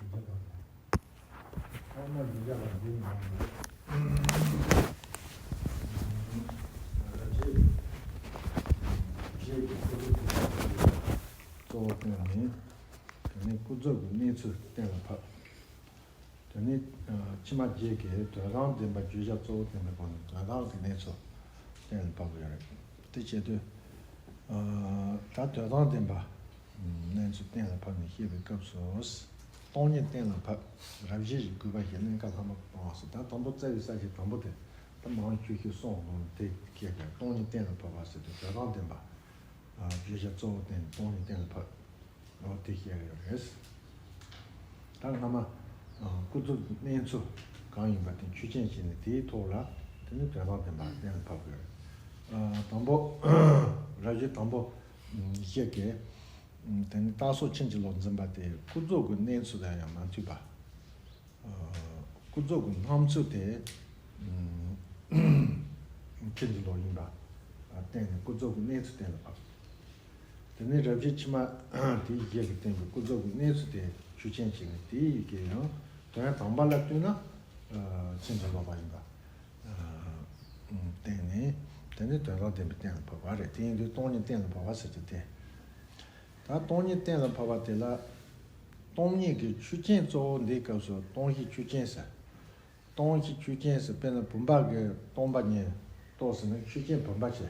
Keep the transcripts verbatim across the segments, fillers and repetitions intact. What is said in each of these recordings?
ཐ་མ་བརྗོད་བྱ་དང་འདི་ནི་རྗེས་རྗེས་ཀྱི་ཁོ་ཚོ་གཙོ་བོ་བསྟན་ནས། དེ་ནས་ཀུན་རྫོབ་ཀྱི་གནས་ཚུལ་གཏན་ལ་ཕབ། དེ་ནས་ཕྱི་མ་རྗེས་ཀྱི་དོན་དམ་བདེན་པ་བརྗོད་བྱ་གཙོ་བོ་བསྟན་པའི་སྒོ་ནས་དོན་དམ་གྱི་གནས་ཚུལ་གཏན་ལ་ཕབ་དགོས་རེད། དེ་བྱེད་དུས། ད་དོན་དམ་བདེན་པ་གནས་ཚུལ་གཏན་ལ་ཕབ་ནས་བཤད་པའི་སྐབས་སུ། སྟོང་ཉིད་གཏན་ལ་ཕབ། རབ་བྱེད་ཀྱི་དགོས་པ་ཞེས་གླིང་ག་ལྷ་མོ་སྟོང་ཟེར། ད་དང་པོ་རྩ་བའི་ས་བཅད་དང་པོ་དེ། ད་མང་ཆོས་ཤིག་གསུངས་ནོ་དེ་སྐད་ཀྱང་སྟོང་ཉིད་གཏན་ལ་ཕབ་པ་ཟེར་དུས་དོན་དམ་བདེན་པ། བརྗོད་བྱ་གཙོ་བོ་བསྟན་ནས་སྟོང་ཉིད་གཏན་ལ་ཕབ། འོ་དེ་བཤད་ཡོད་རེད། ད་སྔ་མ། ཀུན་རྫོབ་ཀྱི་གནས་ཚུལ་གང་ཡིན་པ་དེ་ཆོས་ཅན་བྱས་ནས་དེའི་ཐོག་ལ། དེ་ནི་དོན་དམ་བདེན་པ་གཏན་ལ་ཕབ་དགོས། དང་པོ། རབ་བྱེད་དང་པོ། བཤད་ཀྱི། དེ་ནི་རྟགས་སོགས་ཕྱིན་ཅི་ལོག་འཛིན་པ་དེ་ཀུན་རྫོབ་ཀྱི་གནས་ཚུལ་དང་ཡང་མ་མཐུན་པ། ཀུན་རྫོབ་ཀྱི་སྣང་ཚུལ་དེ་ཕྱིན་ཅི་ལོག་ཡིན་པ་བསྟན་ནས་ཀུན་རྫོབ་ཀྱི་གནས་ཚུལ་གཏན་ལ་ཕབ། དེ་ནས་རབ་བྱེད་ཕྱི་མ་དེའི་རྗེས་ཀྱི་བསྟན་པའི་ཀུན་རྫོབ་ཀྱི་གནས་ཚུལ་དེ་ཆོས་ཅན་བྱས་ནས་དེའི་ཡི་གེ་ཡང་དོན་དམ་པ་ལ་ལྟོས་ན་ཕྱིན་ཅི་ལོག་པ་ཡིན་པ་བསྟན་ནས། དེ་ནས་དོན་དམ་བདེན་པ་གཏན་ལ་ཕབ་པ་རེད། དེ་ཡིན་དུས་སྟོང་ཉིད་གཏན་ལ་ཕབ་པ་ཟེར་གྱི་དེ། ད་སྟོང་ཉིད་གཏན་ལ་ཕབ་པ་དེ་ལ། སྟོང་ཉིད་ཀྱི་ཆོས་ཅན་གཙོ་བོ་འདིའི་སྐབས་སུ་སྟོང་ཞེས་ཆོས་ཅན་ཟེར། སྟོང་ཞེས་ཆོས་ཅན་ཟེར་དཔེར་ན་བུམ་པ་གི་སྟོང་པ་ཉིད་རྟོགས་ཟེར་ན་ཆོས་ཅན་བུམ་པ་བྱས།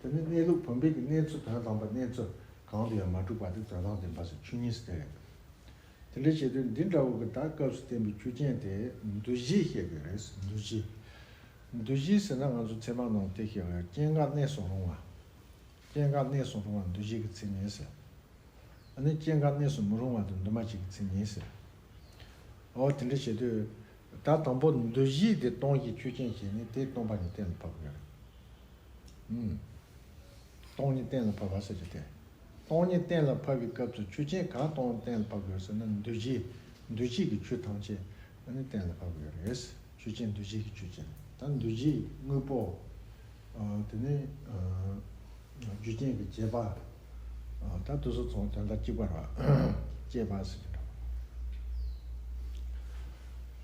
དེ་ནི་གནས་ལུགས་བུམ་པའི་གི་གནས་ཚུལ་དོན་དམ་པ་གནས་ཚུལ་གང་དུ་ཡང་མ་གྲུབ་པ་དེ་དོན་དམ་བདེན་པ་ཟེར་ཆོས་ཉིད་ཟེར་དེ་རེད། དེ་འདྲ་བྱེད་དུས་འདི་འདྲ་བོ་གི་ད་སྐབས་སུ་བསྟན་པའི་ཆོས་ཅན་དེ་འདུ་བྱེད་བཤད་དགོས་རེད། འདུ་བྱེད། འདུ་བྱེད་ཟེར་ན་ང་ཚོ་ཚད་མ་ནང་དེ་བཤད་པའི་སྐྱེ་འགག་གནས་སུ་རུང་བ། སྐྱེ་འགག་གནས་སུ་རུང་བ་འདུ་བྱེད་ཀྱི་མཚན་ཉིད་ཟེར། ཨ་ནི་སྐྱེ་འགག་གནས་སུ་མི་རུང་བ་དེ་འདུས་མ་བྱས་ཀྱི་མཚན་ཉིད་ཟེར། འོ་དེ་འདྲ་བྱེད་དུས། ད་དང་པོ་འདུ་བྱེད་དེ་སྟོང་ཞེས་ཆོས་ཅན་བྱས་ནས་དེ་སྟོང་པ་ཉིད་གཏན་ལ་ཕབ་དགོས་རེད། ཨུམ། སྟོང་ཉིད་གཏན་ལ་ཕབ་པ་ཟེར་གྱི་དེ། སྟོང་ཉིད་གཏན་ལ་ཕབ་པའི་སྐབས་སུ་ཆོས་ཅན་གང་སྟོང་གཏན་ལ་ཕབ་དགོས་ཟེར་ན་འདུ་བྱེད། འདུ་བྱེད་ཀྱི་ཆོས་ཐམས་ཅད་ཨ་ནི་གཏན་ལ་ཕབ་དགོས་རེད། ཆོས་ཅན་འདུ་བྱེད་ཀྱི་ཆོས་ཅན། ད་འདུ་བྱེད་དངོས་པོ། དེ་ནས་རྒྱུ་རྐྱེན་གྱི་བྱེད་པ། ད་དེ་ཚོ་ཚང་དོན་དག་གཅིག་པ་རེད་བ། སྐྱེད་པ་ཟེར་གྱི་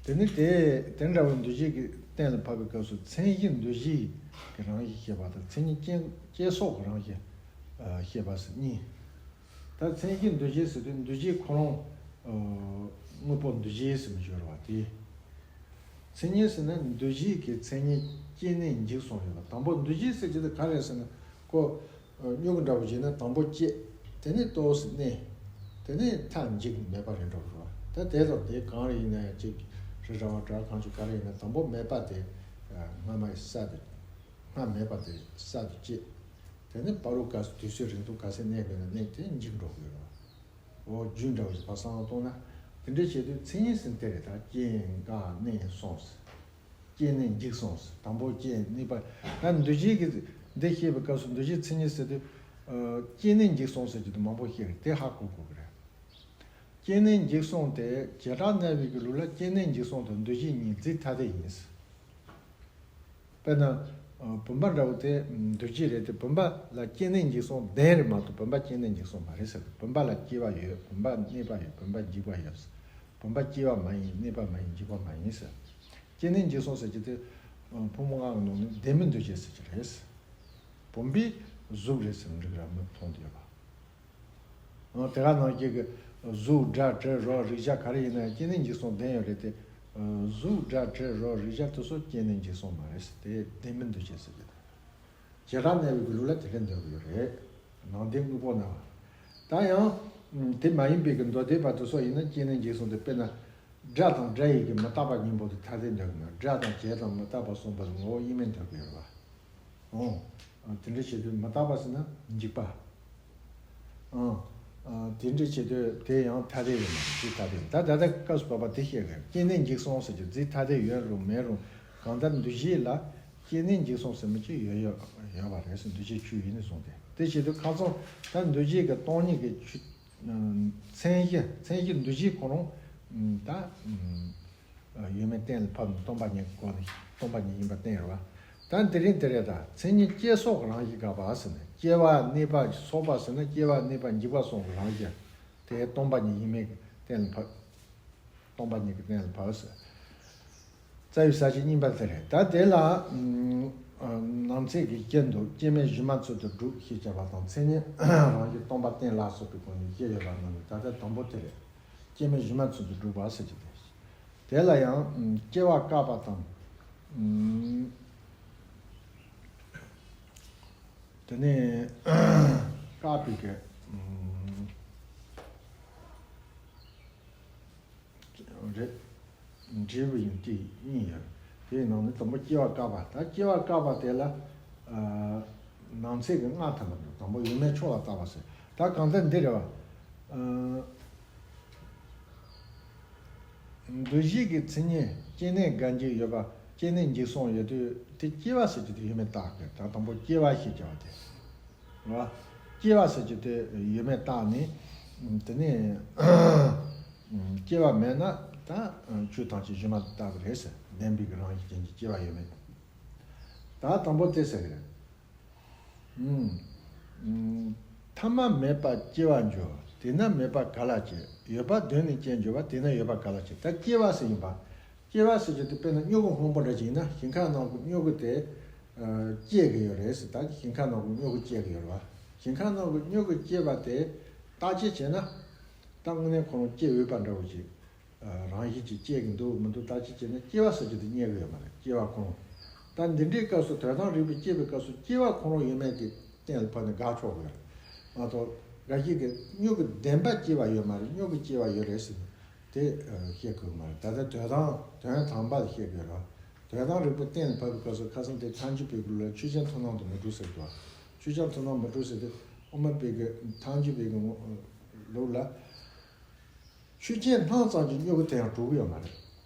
འདྲ་བ། དེ་ནི་དེ་དེ་འདྲ་བའི་འདུ་བྱེད་ཀྱི་གཏན་ལ་ཕབ་པའི་སྐབས་སུ་མཚན་གཞི་འདུ་བྱེད་ཀྱི་རང་བཞིན་བཤད་པ་དང་མཚན་ཉིད་སྐྱེ་སྐྱེ་སོགས་ཀྱི་རང་བཞིན་བཤད་པ་ཟེར་གཉིས། ད་མཚན་གཞི་འདུ་བྱེད་ཟེར་དུས་འདུ་བྱེད་ཁོ་རང་དངོས་པོ་འདུ་བྱེད་ཟེར་མི་སྦྱོར་བ་དེ། མཚན་ཉིད་ཟེར་ན་འདུ་བྱེད་ཀྱི་མཚན་ཉིད་སྐྱེས་ནས་འཇིག་སོང་ཡོད་པ། དང་པོ་འདུ་བྱེད་ཟེར་གྱི་དེ་ག་རེ་ཟེར་ན་ཁོ། སྨྱུ་གུ་འདྲ་བོ་བྱས་ན་དང་པོ་སྐྱེ། དེ་ནས་ཏོག་ཙམ་གནས། དེ་ནས་མཐར་འཇིག་མེད་པ་རེད་འགྲོ་རོགས། ད་དེ་དང་དེ་གང་རེ་ཡིན་ན་ཡང་གཅིག་རི་ར་བ་བྲག་གང་ཅིག་ག་རེ་ཡིན་ན་དང་པོ་མེད་པ་དེ་སྔ་མ་ཡི་གསར་དུ། སྔ་མེད་པ་དེ་གསར་དུ་སྐྱེ། དེ་ནས་བར་དུ་ག་དུས་ཚོད་རིང་ཐུང་ག་ཚད་གནས་དགོས་ན་གནས་དེ་འཇིག་འགྲོ་གི་ཡོད་རེད། འོ་རྒྱུ་འདྲ་བོ་ཞིག་བབ་བཟང་གཏོང་ན། དེ་འདྲ་བྱེད་དུས་མཚན་ཉིད་ཟེར་དེ་རེད། ད་སྐྱེ་འགག་གནས་སོང་ཟེར། སྐྱེས་ནས་འཇིག་སོང་ཟེར། དང་པོ་སྐྱེས་གནས་པ། ད་འདུ་བྱེད་ཀྱི་འདི་བཤད་པའི་སྐབས་སུ་འདུ་བྱེད་མཚན་ཉིད་ཟེར་དུས། སྐྱེས་ནས་འཇིག་སོང་ཟེར་རྒྱུ་དེ་མང་པོ་བཤད་རེད། དེ་ཧ་གོ་དགོས་ཀྱི་རེད། སྐྱེས་ནས་འཇིག་སོང་དེ་བྱེ་བྲག་སྨྲ་བའི་གི་ལུགས་ལ་སྐྱེས་ནས་འཇིག་སོང་དང་འདུ་བྱེད་གཉིས་རྫས་ཐ་དད་ཡིན་ཟེར། དཔེར་ན། བུམ་པ་འདྲ་བོ་དེ་འདུ་བྱེད་རེད་དེ་བུམ་པ་ལ་སྐྱེས་ནས་འཇིག་སོང་ལྡན་རེད་མ་གཏོགས་བུམ་པ་སྐྱེས་ནས་འཇིག་སོང་མ་རེད་ཟེར། བུམ་པ་ལ་སྐྱེ་བ་ཡོད། བུམ་པ་གནས་པ་ཡོད། བུམ་པ་འཇིག་པ་ཡོད། བུམ་པ་སྐྱེ་བ་མ་ཡིན། གནས་པ་མ་ཡིན། འཇིག་པ་མ་ཡིན་ཟེར། སྐྱེས་ནས་འཇིག་སོང་ཟེར་གྱི་དེ། ཕོ་མོ་ལྔ་གི་ནང་ནས་ལྡན་མིན་འདུ་བྱེད་ཟེར་གྱི་རེད། བུམ་པའི་གཟུགས་རེད་ཟེར་འགྲིག་ར་མི་མཐོང་དུ་ཡོད་པ། དེ་ག་ནང་བཞིན་གྱི་གཟུགས་སྒྲ་དྲི་རོ་རེག་བྱ་ག་རེ་ཡིན་ན་ཡང་སྐྱེས་ནས་འཇིག་སོང་ལྡན་ཡོད་རེད་དེ། གཟུགས་སྒྲ་དྲི་རོ་རེག་བྱ་དེ་ཚོ་སྐྱེས་ནས་འཇིག་སོང་མ་རེད་ཟེར། དེ་ལྡན་མིན་འདུ་བྱེད་ཟེར་གྱི་དེ། བྱེ་བྲག་སྨྲ་བའི་གི་ལུགས་ལ་དེ་འདྲ་འདོད་ཀྱི་ཡོད་རེད། ནང་བསྟན་དངོས་པོ་ན། ད་ཡང་། དེ་མ་ཡིན་པའི་གི་མདོ་སྡེ་པ་དེ་ཚོ་ཡིན་ན་སྐྱེས་ནས་འཇིག་སོང་དེ་དཔེར་ན། སྒྲ་དང་སྒྲ་ཡི་གི་མི་རྟག་པ་གཉིས་པོ་དེ་ཐ་དད་འདོད་ཀྱི་མ་རེད། སྒྲ་དང་བྱས་དང་མི་རྟག་པ་གསུངས་པ་དེ་ངོ་བོ་དབྱེར་མེད་འདོད་ཀྱི་ཡོད་རེད་བ། ཨོ། དེ་འདྲ་བྱེད་དུས་མི་རྟག་པ་ཟེར་ན་འཇིག་པ། ཨང་། དེ་འདྲ་བྱེད་དུས་དེ་ཡང་ཐ་དད་ཡོད་མ་རེད། ཅི་ཐ་དད་ཡོད། ད་ད་ལྟ་སྐབས་སུ་བབ་པ་དེ་བཤད་དགོས། སྐྱེས་ནས་འཇིག་སོང་ཟེར་གྱི་རྫས་ཐ་དད་ཡོད་རུང་མེད་རུང་གང་ལྟར་འདུ་བྱེད་ལ་སྐྱེས་ནས་འཇིག་སོང་ཟེར་མི་གཅིག་ཡོད་ཡོད་ཡོད་པ་རེད་ཟེར། འདུ་བྱེད་ཆོས་ཡིན་ནས་བཟུང་སྟེ། དེ་བྱེད་དུས་ཁ་སང་ད་འདུ་བྱེད་ཀྱི་སྟོང་ཉིད་ཀྱི་ཆོས། མཚན་གཞི་མཚན་གཞི་འདུ་བྱེད་ཁོ་རང་ད། ཡོད་མེད་གཏན་ལ་ཕབ་ནས་སྟོང་པ་ཉིད་ཀྱི་སྒོ་ནས་སྟོང་པ་ཉིད་ཡིན་པ་བསྟན་ཡོད་པ། ད་དེ་རིང་དེ་རེད། ད་མཚན་ཉིད་སྐྱེ་སོགས་ཀྱི་རང་བཞིན་དགག་པ་ཟེར་ནས་སྐྱེ་བ་གནས་པ་སོགས་པ་ཟེར་ན་སྐྱེ་བ་གནས་པ་འཇིག་པ་སོགས་ཀྱི་རང་བཞིན་དེ་སྟོང་པ་ཉིད་ཡིན་མེད་ཀྱི་གཏན་ལ་ཕབ། སྟོང་པ་ཉིད་ཀྱི་གནས་ལ་བབས་སོ། རྩ་བའི་ས་བཅད་གཉིས་པ་དེ་རེད། ད་དེ་ལ་ཨ་ནང་ཚན་གྱི་སྐྱེ་འདུག་སྐྱེ་མེད་གཞི་མ་ཚུལ་དུ་སྒྲུབ་ཞེས་བྱ་བ་དང་། མཚན་ཉིད་རང་བཞིན་སྟོང་པ་བསྟན་ལ་སོགས་པའི་སྒོ་ནས་བཤད་ཡོད་པ་རྣམས་ལས། ད་ལྟ་དང་པོ་དེ་རེད། སྐྱེ་མེད་གཞི་མ་ཚུལ་དུ་སྒྲུབ་པ་ཟེར་གྱི་དེ། དེ་ལ་ཡང་ཨ་སྐྱེ་བ་བཀག་པ་དང་ཨ་དེ་ནས་བཀག་པའི་གི་ཨ་རེད། འབྲས་བུ་ཡིན་ཏེ་གཉིས་ཡོད། དེའི་ནང་ནས་དང་པོ་སྐྱེ་བ་བཀག་པ། ད་སྐྱེ་བ་བཀག་པ་དེ་ལ་ཨ་ནང་ཚན་གྱི་སྔགས་ཐ་མ་དང་། དང་པོ་ཡོད་མེད་ཕྱོགས་ལ་བརྟག་པ་ཟེར། ད་གང་ལྟར་འདི་རེད་བ། ཨ་འདུ་བྱེད་ཀྱི་མཚན་ཉིད་སྐྱེ་གནས་འགལ་འབྱེད་ཡོད་པ། སྐྱེ་གནས་འཇིག་སོང་ཡོད་དུས་དེ་སྐྱེ་བ་ཟེར་གྱི་དེ་ཡོད་མེད་བརྟག་དགོས། ད་དང་པོ་སྐྱེ་བ་ཞེས་བྱ་བ་དེ། རེད་བ། སྐྱེ་བ་ཟེར་གྱི་དེ་ཡོད་མེད་བརྟག་ནས། དེ་ནས་སྐྱེ་བ་མེད་ན་ད་ཆོས་ཐམས་ཅད་གཞི་མ་ལྟ་བུ་རེད་ཟེར། བདེན་པའི་གི་རང་བཞིན་ཅན་གྱི་སྐྱེ་བ་ཡོད་མེད། ད་དང་པོ་དེ་ཟེར་གི་རེད། ཨུམ། ཐ་མ་མེད་པར་སྐྱེ་བར་འགྱུར། དེས་ན་མེད་པ་ག་ལ་སྐྱེ། ཡོད་པ་གདོད་ནས་སྐྱེ་འགྱུར་བ། དེས་ན་ཡོད་པ་ག་ལ་སྐྱེ། ད་སྐྱེ་བ་ཟེར་ཡིན་པ། སྐྱེ་བ་ཟེར་རྒྱུ་དེ་དཔེར་ན་སྨྱུ་གུ་སྔོན་པོ་འདྲ་ཅིག་ཡིན་ན། ཞིང་ཁ་ནང་གི་སྨྱུ་གུ་དེ་ཨ་སྐྱེ་གི་ཡོད་རེད་ཟེར། ད་ཞིང་ཁ་ནང་གི་སྨྱུ་གུ་སྐྱེ་གི་ཡོད་རེད་བ། ཞིང་ཁ་ནང་གི་སྨྱུ་གུ་སྐྱེ་བ་དེ་བརྟག་དཔྱད་བྱས་ན། ད་དངོས་གནས་ཁོ་རང་སྐྱེ་འོས་པ་འདྲ་བོ་ཅིག་ཨ་རང་བཞིན་གྱིས་སྐྱེ་གི་འདུག་མི་འདུག་བརྟག་དཔྱད་བྱས་ན་སྐྱེ་བ་ཟེར་རྒྱུ་དེ་རྙེད་གི་ཡོད་མ་རེད། སྐྱེ་བ་ཁོ་རང་། ད་འདི་འདྲའི་སྐབས་སུ་དོན་དམ་རིགས་པས་དཔྱད་པའི་སྐབས་སུ་སྐྱེ་བ་ཁོ་རང་ཡོད་མེད་ཀྱི་གཏན་ལ་ཕབ་ནས་དགག་ཆོག་གི་ཡོད་རེད་མ་གཏོགས། འགའ་ཞིག་གིས་སྨྱུ་གུ་བདེན་པ་སྐྱེ་བ་ཡོད་མ་རེད། སྨྱུ་གུ་སྐྱེ་བ་ཡོད་རེད་ཟེར་ནས་དེ་ཨ་བཤད་དགོས་མ་རེད། ད་ལྟ་དོན་དམ་དོན་དམ་པ་ལ་བཤད་དགོས་རེད། དོན་དམ་རིགས་པས་གཏན་ལ་ཕབ་པའི་སྐབས་སུ་ཁ་སང་དེ་ཐལ་འགྱུར་བའི་ལུགས་ལ་ཆོས་ཅན་མཐུན་སྣང་དུ་མི་འགྲོ་ཟེར་གྱི་འདུག་ཆོས་ཅན་མཐུན་སྣང་མི་འགྲོ་ཟེར་དུས་དབུ་མ་པའི་གི་ཐལ་འགྱུར་བའི་གི་ལུགས་ལ། ཆོས་ཅན་སྣང་ཙམ་གྱི་སྨྱུ་གུ་དེ་ཡང་གྲུབ་ཀྱི་ཡོད་མ་རེད།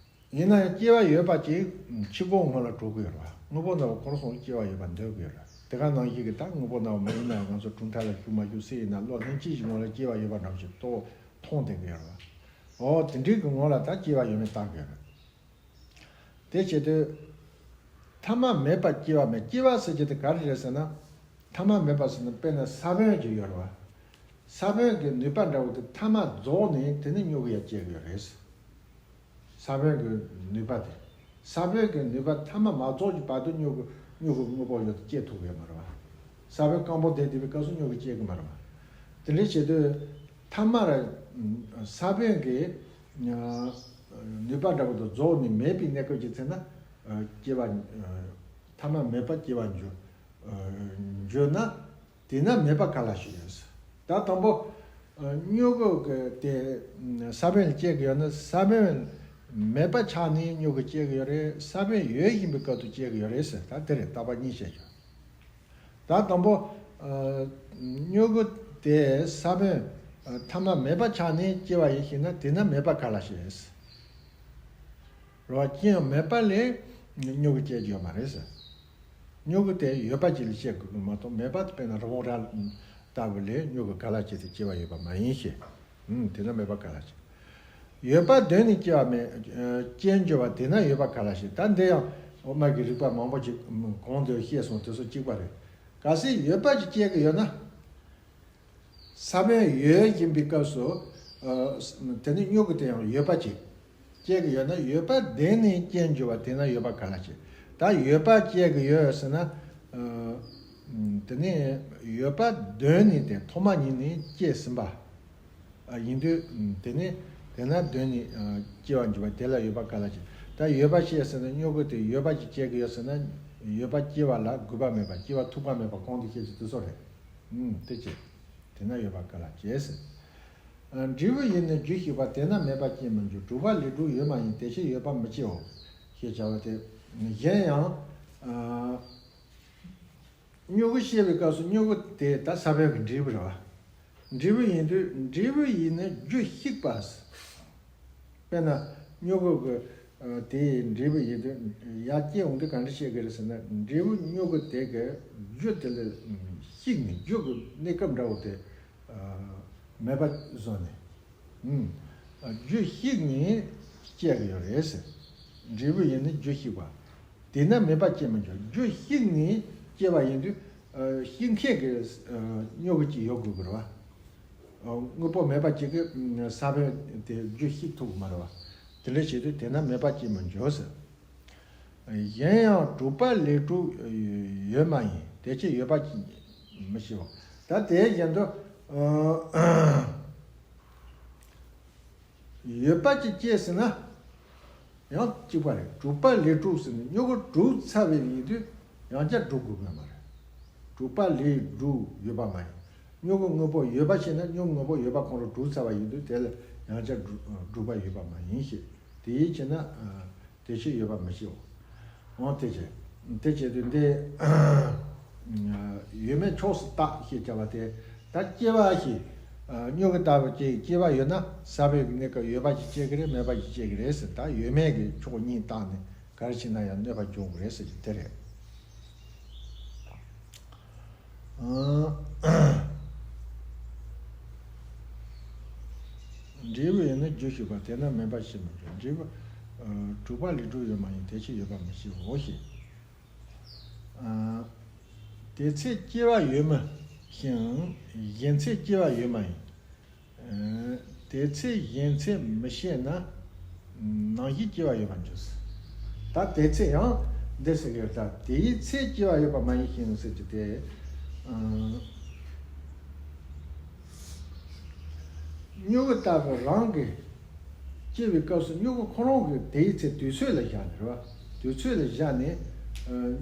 ཡིན་ན་ཡང་སྐྱེ་བ་ཡོད་པ་ཅིག་ཕྱི་སྒོ་ངོས་ལ་གྲུབ་ཀྱི་ཡོད་རེད་བ། དངོས་པོ་ནམ་ཡང་ཁོ་རང་སོང་སྐྱེ་བ་ཡོད་པ་འདོད་ཀྱི་ཡོད་རེད། དེ་ག་ནང་བཞིན་གྱི་ད་དངོས་པོ་ནམ་ཡང་མི་ཡིན་ན་ཡང་ང་ཚོ་གྲུབ་མཐའ་ལ་ཞུགས་མ་ཞུགས་སུ་ཡིན་ན་བློ་ལྷན་སྐྱེས་ཀྱི་ངོས་ལ་སྐྱེ་བ་ཡོད་པ་འདྲ་བོ་ཞིག་རྟོགས་མཐོང་བསྡད་ཀྱི་ཡོད་རེད་བ། འོ་དེ་འདྲའི་གི་ངོས་ལ་ད་སྐྱེ་བ་ཡོད་མེད་བརྟག་གི་ཡོད་རེད། དེ་བྱེད་དུས། ཐ་མ་མེད་པར་སྐྱེ་བ་མེད། སྐྱེ་བ་ཟེར་རྒྱུ་དེ་ག་རེ་རེད་ཟེར་ན། ཐ་མ་མེད་པ་ཟེར་ན་དཔེར་ན་ས་བོན་གྱི་ཡོད་རེད་བ། ས་བོན་གྱི་ནུས་པ་འདྲ་བོ་དེ་ཐ་མ་རྫོགས་ནས་དེ་ནས་སྨྱུ་གུ་ཡར་སྐྱེ་གི་ཡོད་རེད། ས་བོན་གྱི་ནུས་པ་དེ། ས་བོན་གྱི་ནུས་པ་ཐ་མ་མ་རྫོགས་ཀྱི་བར་དུ་སྨྱུ་གུ་སྨྱུ་གུ་དངོས་པོ་ཡོད་དེ་སྐྱེ་ཐུབ་ཡོད་མ་རེད་བ། ས་བོན་སྐམ་པོ་བསྡད་བསྡད་པའི་སྐབས་སུ་སྨྱུ་གུ་སྐྱེ་གི་མ་རེད་བ། དེ་འདྲ་བྱེད་དུས་ཐ་མར་ས་བོན་གྱི་ནུས་པ་འདྲ་བོ་དེ་རྫོགས་ནས་མེད་པའི་གནས་སྐབས་ཀྱི་ཚེ་ན་སྐྱེ་བ་ཐ་མ་མེད་པ་སྐྱེ་བ་འགྱུར་འགྱུར་ན། དེས་ན་མེད་པ་ག་ལ་ཞིག་ཡོད། ད་དང་པོ་སྨྱུ་གུ་གི་དེ་ས་བོན་ལ་སྐྱེ་གི་ཡོད་ན། ས་བོན་མེད་པ་ཆགས་ནས་སྨྱུ་གུ་སྐྱེ་གི་ཡོད་རེད། ས་བོན་ཡོད་བཞིན་པའི་སྐབས་སུ་སྐྱེ་གི་ཡོད་རེད་ཟེར། ད་དེ་རེད། བརྟག་པ་གཉིས་བཤད་རྒྱུ། ད་དང་པོ་ཨ་སྨྱུ་གུ་དེ་ས་བོན་ཨ་ཐ་མ་མེད་པ་ཆགས་ནས་སྐྱེ་བ་ཡིན་ཞེ་ན། དེས་ན་མེད་པ་ག་ལ་ཞིག་ཡོད། རེད་བ། ཅི་ཡང་མེད་པ་ལས་སྨྱུ་གུ་སྐྱེ་རྒྱུ་ཡོད་མ་རེད་ཟེར། སྨྱུ་གུ་དེ་ཡོད་པ་ཅིག་ལ་བཤད་དགོས་ཀྱི་མ་གཏོགས། མེད་པ་དེ་དཔེར་ན་རི་བོང་རྭ་ལྟ་བུ་ལས་སྨྱུ་གུ་ག་ལ་སྐྱེ་སྟེ་སྐྱེ་བ་ཡོད་པ་མ་ཡིན་ཞེས། ཨུམ། དེས་ན་མེད་པ་ག་ལ་སྐྱེ། ཡོད་པ་གདོད་ནས་སྐྱེ་བ་མེད། ཨ་སྐྱེ་འགྱུར་བ། དེས་ན་ཡོད་པ་ག་ལ་སྐྱེ། ད་འདི་ཡང་དབུ་མ་གི་རིགས་པ་མང་པོ་ཅིག་གོང་དུ་བཤད་སོང་། དེ་ཚོ་གཅིག་པ་རེད། གལ་སྲིད་ཡོད་པ་ཅིག་སྐྱེ་གི་ཡོད་ན། ས་བོན་ཡོད་བཞིན་པའི་སྐབས་སུ་ཨ་དེ་ནི་སྨྱུ་གུ་དེ་ཡང་ཡོད་པ་ཅིག་སྐྱེ་གི་ཡོད་ན། ཡོད་པ་གདོད་ནས་སྐྱེ་འགྱུར་བ། དེས་ན་ཡོད་པ་ག་ལ་སྐྱེ། ད་ཡོད་པ་སྐྱེ་གི་ཡོད་ཟེར་ན། ཨ་དེ་ནི་ཡོད་པ་གདོད་ནས་དེ་ཐོག་མ་ཉིད་ནས་སྐྱེས་ཟིན་པ་ཨ་ཡིན་དུས། དེ་ནི་དེས་ན་གདོད་ནས་ཨ་སྐྱེ་བར་འགྱུར་བ། དེ་ལ་ཡོད་པ་ག་ལ་སྐྱེ། ད་ཡོད་པ་སྐྱེས་ཟེར་ན། སྨྱུ་གུ་དེ་ཡོད་པ་ཅིག་སྐྱེ་གི་ཡོད་ཟེར་ན། ཡོད་པ་སྐྱེ་བ་ལ་དགོས་པ་མེད་པ། སྐྱེ་བ་ཐུག་པ་མེད་པ་གོང་དུ་བཤད་ཀྱི་དེ་ཚོ་རེད། ཨུམ། དེ་ཅི། དེས་ན་ཡོད་པ་ག་ལ་སྐྱེ་ཟེར། ཨ་འབྲས་བུ་ཡིན་ནི་རྒྱུ་ཞིག་པ། དེས་ན་མེད་པ་སྐྱེ་མི་འགྱུར། གྲུབ་པ་ལས་གྲུབ་ཡོད་མ་ཡིན། དེ་ཕྱིར་ཡོད་པ་མི་སྐྱེའོ། ཞེས་བྱ་བ་དེ། གཞན་ཡང་ཨ་སྨྱུ་གུ་བཤད་པའི་སྐབས་སུ་སྨྱུ་གུ་དེ་ད་ས་བོན་གྱི་འབྲས་བུ་རེད་བ། འབྲས་བུ་ཡིན་དུས་འབྲས་བུ་ཡིན་ནི་རྒྱུ་བཤིག་པ། དཔེར་ན་སྨྱུ་གུ་གི་ཨ་དེའི་འབྲས་བུ་ཡིན་དུས་ཡར་སྐྱེ་འོང་དུས་ག་འདྲ་བཤད་ཀྱི་རེད་ཟེར་ན། འབྲས་བུ་སྨྱུ་གུ་དེ་གི་རྒྱུ་དེ་ལ་བཤིག་ནས་རྒྱུ་གི་གནས་སྐབས་འདྲ་བོ་དེ་ཨ་མེད་པ་བཟོ་ནས། ཨུམ། རྒྱུ་བཤིག་ནས་སྐྱེ་གི་ཡོད་རེད་ཟེར། འབྲས་བུ་ཡིན་ནི་རྒྱུ་བཤིག་པ། དེས་ན་མེད་པ་སྐྱེ་མི་འགྱུར། རྒྱུ་བཤིག་ནས་སྐྱེ་བ་ཡིན་དུས་ཨ་བཤིག་མཁན་གྱི་ཨ་སྨྱུ་གུ་ཅིག་ཡོད་དགོས་ཀྱི་རེད་བ། ཨ་དངོས་པོ་མེད་པ་ཅིག་གིས་ཨ་ས་བོན་དེ་རྒྱུ་བཤིག་ཐུབ་ཀྱི་མ་རེད་བ། དེ་འདྲ་བྱེད་དུས་དེས་ན་མེད་པ་ཅིས་མི་འགྱུར་ཟེར། གཞན་ཡང་གྲུབ་པ་ལས་གྲུབ་ཡོད་མ་ཡིན། དེ་ཕྱིར་ཡོད་པ་ཅིས་མི་ཤེས་པ། ད་དེ་བཞིན་དུ་ཡོད་པ་ཅིས་སྐྱེ་ཟེར་ན། ཡང་གཅིག་པ་རེད། གྲུབ་པ་ལས་གྲུབ་ཟེར་ནས་མྱུ་གུ་གྲུབ་ཚར་བའི་ཡིན་དུས་ཡང་བསྐྱར་གྲུབ་དགོས་ཀྱི་མ་རེད། གྲུབ་པ་ལས་གྲུབ་ཡོད་པ་མ་ཡིན། མྱུ་གུ་དངོས་པོ་ཡོད་པ་ཤེས་ན་མྱུ་གུ་དངོས་པོ་ཡོད་པ་ཁོ་རང་གྲུབ་ཚར་བ་ཡིན་དུས་དེ་ལ་ཡང་བསྐྱར་གྲུབ་གྲུབ་པ་ཡོད་པ་མ་ཡིན་ཞེས། དེ་ཡིས་བྱས་ན་དེ་ཕྱིར་ཡོད་པ་མི་ཤེས། འོ་དེ་བྱས། དེ་བྱས་དུས་འདི་ཡོད་མེད་ཕྱོགས་སུ་བརྟག་ཞེས་བྱ་བ་དེ། ད་སྐྱེ་བ་ཞིག་མྱུ་གུ་ལྟ་བུ་ཅིག་སྐྱེ་བ་ཡོད་ན་ས་བོན་གྱི་གནས་སྐབས་ཡོད་པ་ཞིག་སྐྱེ་གི་རེད། མེད་པ་ཞིག་སྐྱེ་གི་རེད་ཟེར། ད་ཡོད་མེད་ཀྱི་ཕྱོགས་གཉིས་བརྟགས་ནས་ག་རེ་བྱས་ན་ཡང་གནོད་པ་འབྱུང་གི་རེད་ཟེར་གྱི་དེ་རེད། འབྲས་བུ་ཡིན་ན་རྒྱུ་ཞིག་པ་དེས་ན་མེད་པ་ཞིག་མི་འགྱུར། འབྲས་བུ་གྲུབ་པ་ལས་གྲུབ་ཡོད་མ་ཡིན། དེ་ཕྱིར་ཡོད་པ་མི་ཤེས་འོ་ཞེས། དེ་ཚེ་སྐྱེ་བ་ཡོད་མིན་ཞིང་། གཞན་ཚེ་སྐྱེ་བ་ཡོད་མ་ཡིན། དེ་ཚེ་གཞན་ཚེ་མི་ཤེས་ན། ནམ་ཞིག་སྐྱེ་བ་ཡོད་པར་འགྱུར། ད་དེ་ཚེ་ཡང་འདི་ཟེར་གི་ད་དེའི་ཚེ་སྐྱེ་བ་ཡོད་པ་མ་ཡིན་ཞིང་ཟེར་གྱི་དེ། མྱུ་གུ་ལྟ་བུ་རང་གི་སྐྱེ་བའི་སྐབས་སུ་མྱུ་གུ་ཁོ་རང་གི་དེའི་ཚེ་དུས་ཚོད་ལ་བཞག་ནས་རེད་བ། དུས་ཚོད་ལ་བཞག་ནས་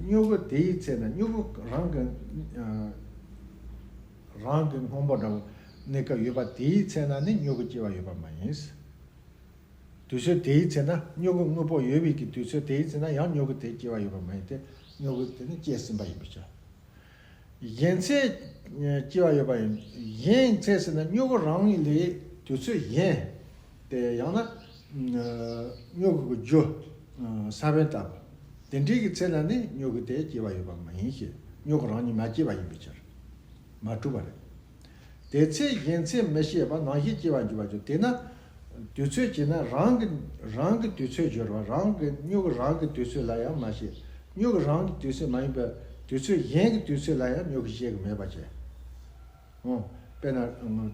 མྱུ་གུ་དེའི་ཚེ་ན་མྱུ་གུ་རང་གི་རང་གི་སྔོན་པོ་འདྲ་བོ་གནས་སྐབས་ཡོད་པ་དེའི་ཚེ་ན་ནི་མྱུ་གུ་སྐྱེ་བ་ཡོད་པ་མ་ཡིན། དུས་ཚོད་དེའི་ཚེ་ན་མྱུ་གུ་དངོས་པོ་ཡོད་པའི་གི་དུས་ཚོད་དེའི་ཚེ་ན་ཡང་མྱུ་གུ་དེ་སྐྱེ་བ་ཡོད་པ་མ་ཡིན་ཏེ། མྱུ་གུ་དེ་ནི་སྐྱེས་ཟིན་པ་ཡིན་པའི་ཕྱིར། གཞན་ཚེ་སྐྱེ་བ་ཡོད་པ་ཡིན། གཞན་ཚེ་ཟེར་ན་མྱུ་གུ་རང་ལས་དུས་ཚོད་གཞན། དེ་ཡང་ན་མྱུ་གུ་གི་རྒྱུ་ས་བོན་ལྟ་བུ། དེ་འདྲའི་གི་ཚེ་ན་ནི་མྱུ་གུ་དེ་སྐྱེ་བ་ཡོད་པ་མ་ཡིན་ཞེས། མྱུ་གུ་རང་ཉིད་མ་སྐྱེས་པ་ཡིན་པའི་ཕྱིར། མ་གྲུབ་པ་རེད། དེ་ཚེ་གཞན་ཚེ་མི་ཤེས་པ་ནམ་ཞིག་སྐྱེ་བར་འགྱུར་བར་འགྱུར། དེས་ན་དུས་ཚོད་ཅེ་ན་རང་གི་རང་གི་དུས་ཚོད་སྦྱོར་བ། རང་གི་མྱུ་གུ་རང་གི་དུས་ཚོད་ལ་ཡང་མ་ཤེས། མྱུ་གུ་རང་གི་དུས་ཚོད་མ་ཡིན་པར་དུས་ཚོད་གཞན་གྱི་དུས་ཚོད་ལ་ཡང་མྱུ་གུ་སྐྱེ་གི་མེད་པ་བྱས། འོ། དཔེར་ན་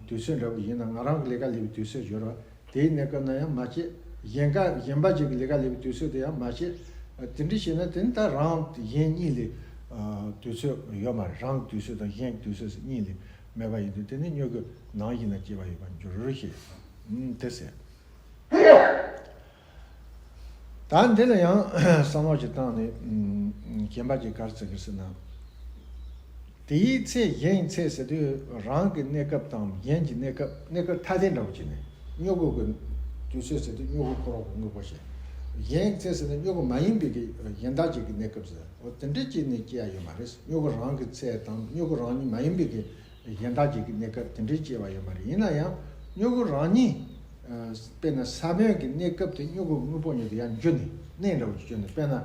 དུས་ཚོད་འདྲ་བོ་ཡིན་ན་ང་རང་གི་ལས་ཀ་ལས་པའི་དུས་ཚོད་སྦྱོར་བ། དེའི་གནས་སྐབས་ན་ཡང་མ་སྐྱེས། གཞན་ཀ་གཞན་པ་ཅིག་གི་ལས་ཀ་ལས་པའི་དུས་ཚོད་དེ་ཡང་མ་སྐྱེས། དེ་འདྲ་བྱས་ན་དེ་ནི་ད་རང་གཞན་གཉིས་ལས་དུས་ཚོད་ཡོད་མ་རེད། རང་གི་དུས་ཚོད་དང་གཞན་གྱི་དུས་ཚོད་གཉིས་ལས་མེད་པ་ཡིན་དུས་དེ་ནི་མྱུ་གུ་ནམ་ཞིག་ན་སྐྱེ་བ་ཡོད་པར་འགྱུར་ཞེས། དེ་ཟེར། ད་འདི་ལ་ཡང་བསམ་བློ་ཞིག་བཏང་ནས་གཞན་པ་ཅིག་ག་རེ་ཟེར་གི་ཟེར་ན། དེའི་ཚེ་གཞན་ཚེ་ཟེར་དུས་རང་གི་གནས་སྐབས་དང་གཞན་གྱི་གནས་སྐབས། གནས་སྐབས་ཐ་དད་འདྲ་བོ་བྱས་ནས་མྱུ་གུ་གི་དུས་ཚོད་ཟེར་དུས་མྱུ་གུ་ཁོ་རང་གི་དངོས་པོ་བྱས། གཞན་ཚེ་ཟེར་ན་མྱུ་གུ་མ་ཡིན་པའི་གི་གཞན་དག་ཅིག་གི་གནས་སྐབས་ཟེར། འོ་དེ་འདྲ་བྱས་ནས་སྐྱེ་ཡ་ཡོད་མ་རེད། མྱུ་གུ་རང་གི་ཚེ་དང་མྱུ་གུ་རང་ཉིད་མ་ཡིན་པའི་གི་གཞན་དག་ཅིག་གི་གནས་སྐབས་དེ་འདྲའི་སྐྱེ་བ་ཡོད་མ་རེད། ཡིན་ན་ཡང་མྱུ་གུ་རང་ཉིད། དཔེར་ན་ས་བོན་གྱི་གནས་སྐབས་དེ་མྱུ་གུ་དངོས་པོ་ཉིད་དུ་ཡང་འགྱུར་ནས་གནས་འདྲ་བོ་ཞིག་བྱུང་ནས། དཔེར་ན།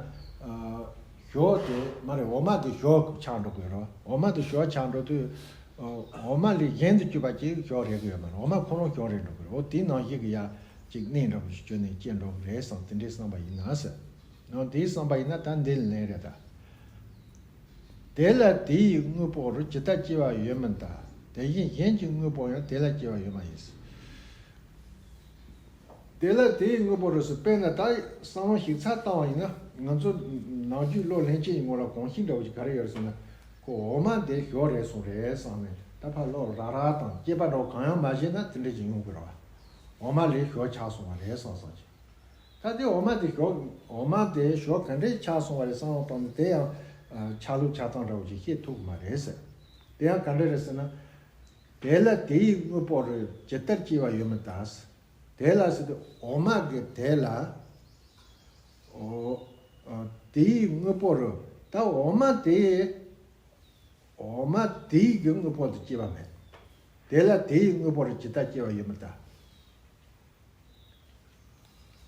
ཞོ་དེ་མ་རེད། འོ་མ་དེ་ཞོ་ཆགས་འགྲོ་དགོས་རེད། འོ་མ་དེ་ཞོ་ཆགས་འགྲོ་དུས། འོ་མ་ལས་གཞན་དུ་གྱུར་པ་ཅིག་ཞོ་རེག་གི་ཡོད་མ་རེད། འོ་མ་ཁོ་རང་ཞོ་རེག་འགྲོ་གི་རེད། འོ་དེའི་ནང་བཞིན་གྱི་ཡ་ཅིག་གནས་འདྲ་བོ་ཞིག་བྱུང་ནས་སྐྱེ་འགྲོ་གི་རེད་བསམ་དེ་འདྲའི་བསམ་པ་ཡིན་ན་ཟེར། འོ་དེའི་བསམ་པ་ཡིན་ན་ད་འདི་ལན་རེད་ད། དེ་ལ་དེ་ཡི་དངོས་པོ་རུ་ཇི་ལྟར་སྐྱེ་བ་ཡོད་མིན་ལྟར། དེ་བཞིན་གཞན་གྱི་དངོས་པོ་ཡང་དེ་ལ་སྐྱེ་བ་ཡོད་མ་ཡིན། དེ་ལ་དེ་ཡི་དངོས་པོ་རུ་ཟེར། དཔེར་ན་ད་བསམ་བློ་ཞིབ་ཚགས་བཏང་བ་ཡིན་ན་ང་ཚོ་ནམ་རྒྱུན་བློ་ལྷན་སྐྱེས་ཡིན་ངོ་ལ་གོམས་གཤིས་འདྲ་བོ་ཞིག་ག་རེ་ཡོད་ཟེར་ན། ཁོ་འོ་མ་དེ་ཞོ་རེག་སོང་རེད་བསམ་ནས་ད་ཕར་བློ་རག་རག་དང་སྐྱེས་པ་འདྲ་བོ་གང་ཡང་མ་བྱས་ན་དེ་འདྲ་ཞིག་ཡོང་དགོས་རེད་བ། འོ་མ་ལས་ཞོ་ཆགས་སོང་བ་རེད་བསམ་བསམ་ཅིག་ད་དེ་འོ་མ་དེ་ཞོ། འོ་མ་དེ་ཞོ་ག་འདྲས་ཆགས་སོང་བ་རེད་བསམ་བློ་བཏང་ནས་དེ་ཡང་ཆགས་ལུགས་ཆགས་སྟངས་འདྲ་བོ་ཞིག་ཤེས་ཐུབ་ཀྱི་མ་རེད་ཟེར། དེ་ཡང་ག་འདྲ་རེད་ཟེར་ན། དེ་ལ་དེ་ཡི་དངོས་པོ་རུ་ཇི་ལྟར་སྐྱེ་བ་ཡོད་མིན་ལྟར། དེ་ལ་ཟེར་དུས་འོ་མ་གི་དེ་ལ། འོ། དེ་ཡི་དངོས་པོ་རུ། ད་འོ་མ་དེ། འོ་མ་དེ་ཡི་གི་དངོས་པོ་དུ་སྐྱེ་བ་མེད། དེ་ལ་དེ་ཡི་དངོས་པོ་རུ་ཇི་ལྟར་སྐྱེ་བ་ཡོད་མིན་ལྟར།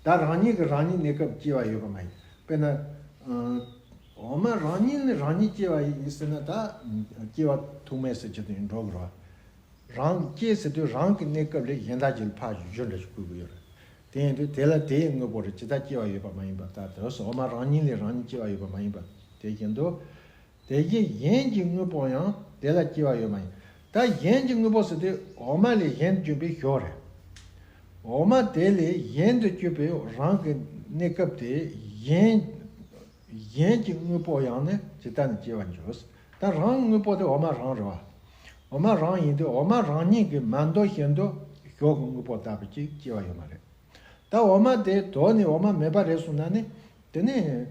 ད་རང་ཉིད་ཀྱི་རང་ཉིད་གནས་སྐབས་སྐྱེ་བ་ཡོད་པ་མ་ཡིན། དཔེར་ན། འོ་མ་རང་ཉིད་ནི་རང་ཉིད་སྐྱེ་བ་ཡིན་ཟེར་ན་ད། སྐྱེ་བ་ཐུག་མེད་ཟེར་གྱི་དེ་འགྲོ་དགོས་རེད། རང་སྐྱེ་ཟེར་དུས་རང་གི་གནས་སྐབས་ལས་གཞན་དག་ཅིག་ལ་ཕར་བཞུར་འདྲ་ཞིག་དགོས་ཀྱི་ཡོད་རེད། དེ་ཡིན་དུས་དེ་ལ་དེ་ཡི་དངོས་པོ་རུ་ཇི་ལྟར་སྐྱེ་བ་ཡོད་པ་མ་ཡིན་པ་ལྟར་དུ། འོ་མ་རང་ཉིད་ལས་རང་ཉིད་སྐྱེ་བ་ཡོད་པ་མ་ཡིན་པ་དེ་བཞིན་དུ། དེ་བཞིན་གཞན་གྱི་དངོས་པོ་ཡང་དེ་ལ་སྐྱེ་བ་ཡོད་མ་ཡིན། ད་གཞན་གྱི་དངོས་པོ་ཟེར་དུས་འོ་མ་ལས་གཞན་དུ་གྱུར་པའི་ཞོ་རེད། འོ་མ་དེ་ལས་གཞན་དུ་གྱུར་པའི་རང་གི་གནས་སྐབས་དེ་གཞན་གཞན་གྱི་དངོས་པོ་ཡང་ནི་ཇི་ལྟར་ནི་སྐྱེ་བར་འགྱུར། ད་རང་དངོས་པོ་དེ་འོ་མ་རང་རེད་བ། འོ་མ་རང་ཡིན་དུས་འོ་མ་རང་ཉིད་ཀྱིས་མ་འདོད་བཞིན་དུ་ཞོ་གི་དངོས་པོ་ལྟ་བུ་ཅིག་སྐྱེ་བ་ཡོད་མ་རེད། ད་འོ་མ་དེ་དོར་ནས་འོ་མ་མེད་པ་རེད་སོང་ན་ནི། དེ་ནས་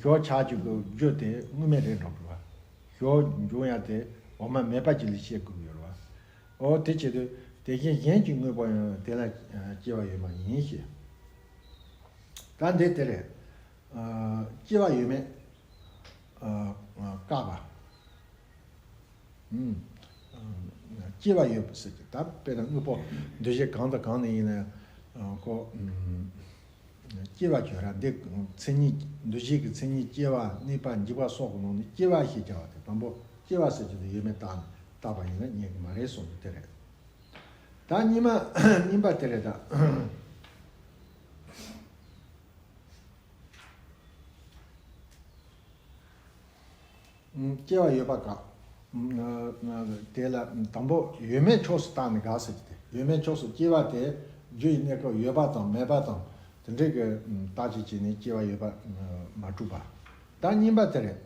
ཞོ་ཆགས་རྒྱུ་གི་རྒྱུ་དེ་དངོས་མེད་རེད་འགྲོ་དགོས་བ། ཞོ་འབྱུང་ཡ་དེ་འོ་མ་མེད་པ་ཅིག་ལ་བཤད་དགོས་ཡོད་རེད་བ། འོ་དེ་བྱེད་དུས་དེ་བཞིན་གཞན་གྱི་དངོས་པོ་ཡང་དེ་ལ་སྐྱེ་བ་ཡོད་མ་ཡིན་ཞེས། ད་འདི་དེ་རེད། སྐྱེ་བ་ཡོད་མེད་བཀག་པ། སྐྱེ་བ་ཡོད་པ་ཟེར་གྱི། ད་དཔེར་ན་དངོས་པོ་འདུ་བྱེད་གང་དང་གང་ནས་ཡིན་ན་ཡང་ཁོ། སྐྱེ་བ་ཁྱོད་རང་འདི་མཚན་ཉིད། འདུ་བྱེད་ཀྱི་མཚན་ཉིད་སྐྱེ་བ་གནས་པ་འཇིག་པ་སོགས་ཀྱི་ནང་ནས་སྐྱེ་བ་ཞེས་བྱ་བ་དེ་དང་པོ་སྐྱེ་བ་ཟེར་གྱི་དེ་ཡོད་མེད་བརྟག་ནས་བརྟག་པ་ཡིན་ན་ཉན་གྱི་མ་རེད་གསུངས་ཀྱི་དེ་རེད། ད་གཉིས་མ་གཉིས་པ་དེ་རེད་ད། སྐྱེ་བ་ཡོད་པ་བཀག་དེ་ལ་དང་པོ་ཡོད་མེད་ཕྱོགས་སུ་བཏང་ནས་དགག་ཟེར་གྱི་དེ། ཡོད་མེད་ཕྱོགས་སུ་སྐྱེ་བ་དེ་རྒྱུ་ཡི་གནས་སྐབས་ཡོད་པ་དང་མེད་པ་དང་དེ་འདྲའི་གི་བརྟག་དཔྱད་བྱས་ནས་སྐྱེ་བ་ཡོད་པ་མ་གྲུབ་པ། ད་གཉིས་པ་དེ་རེད།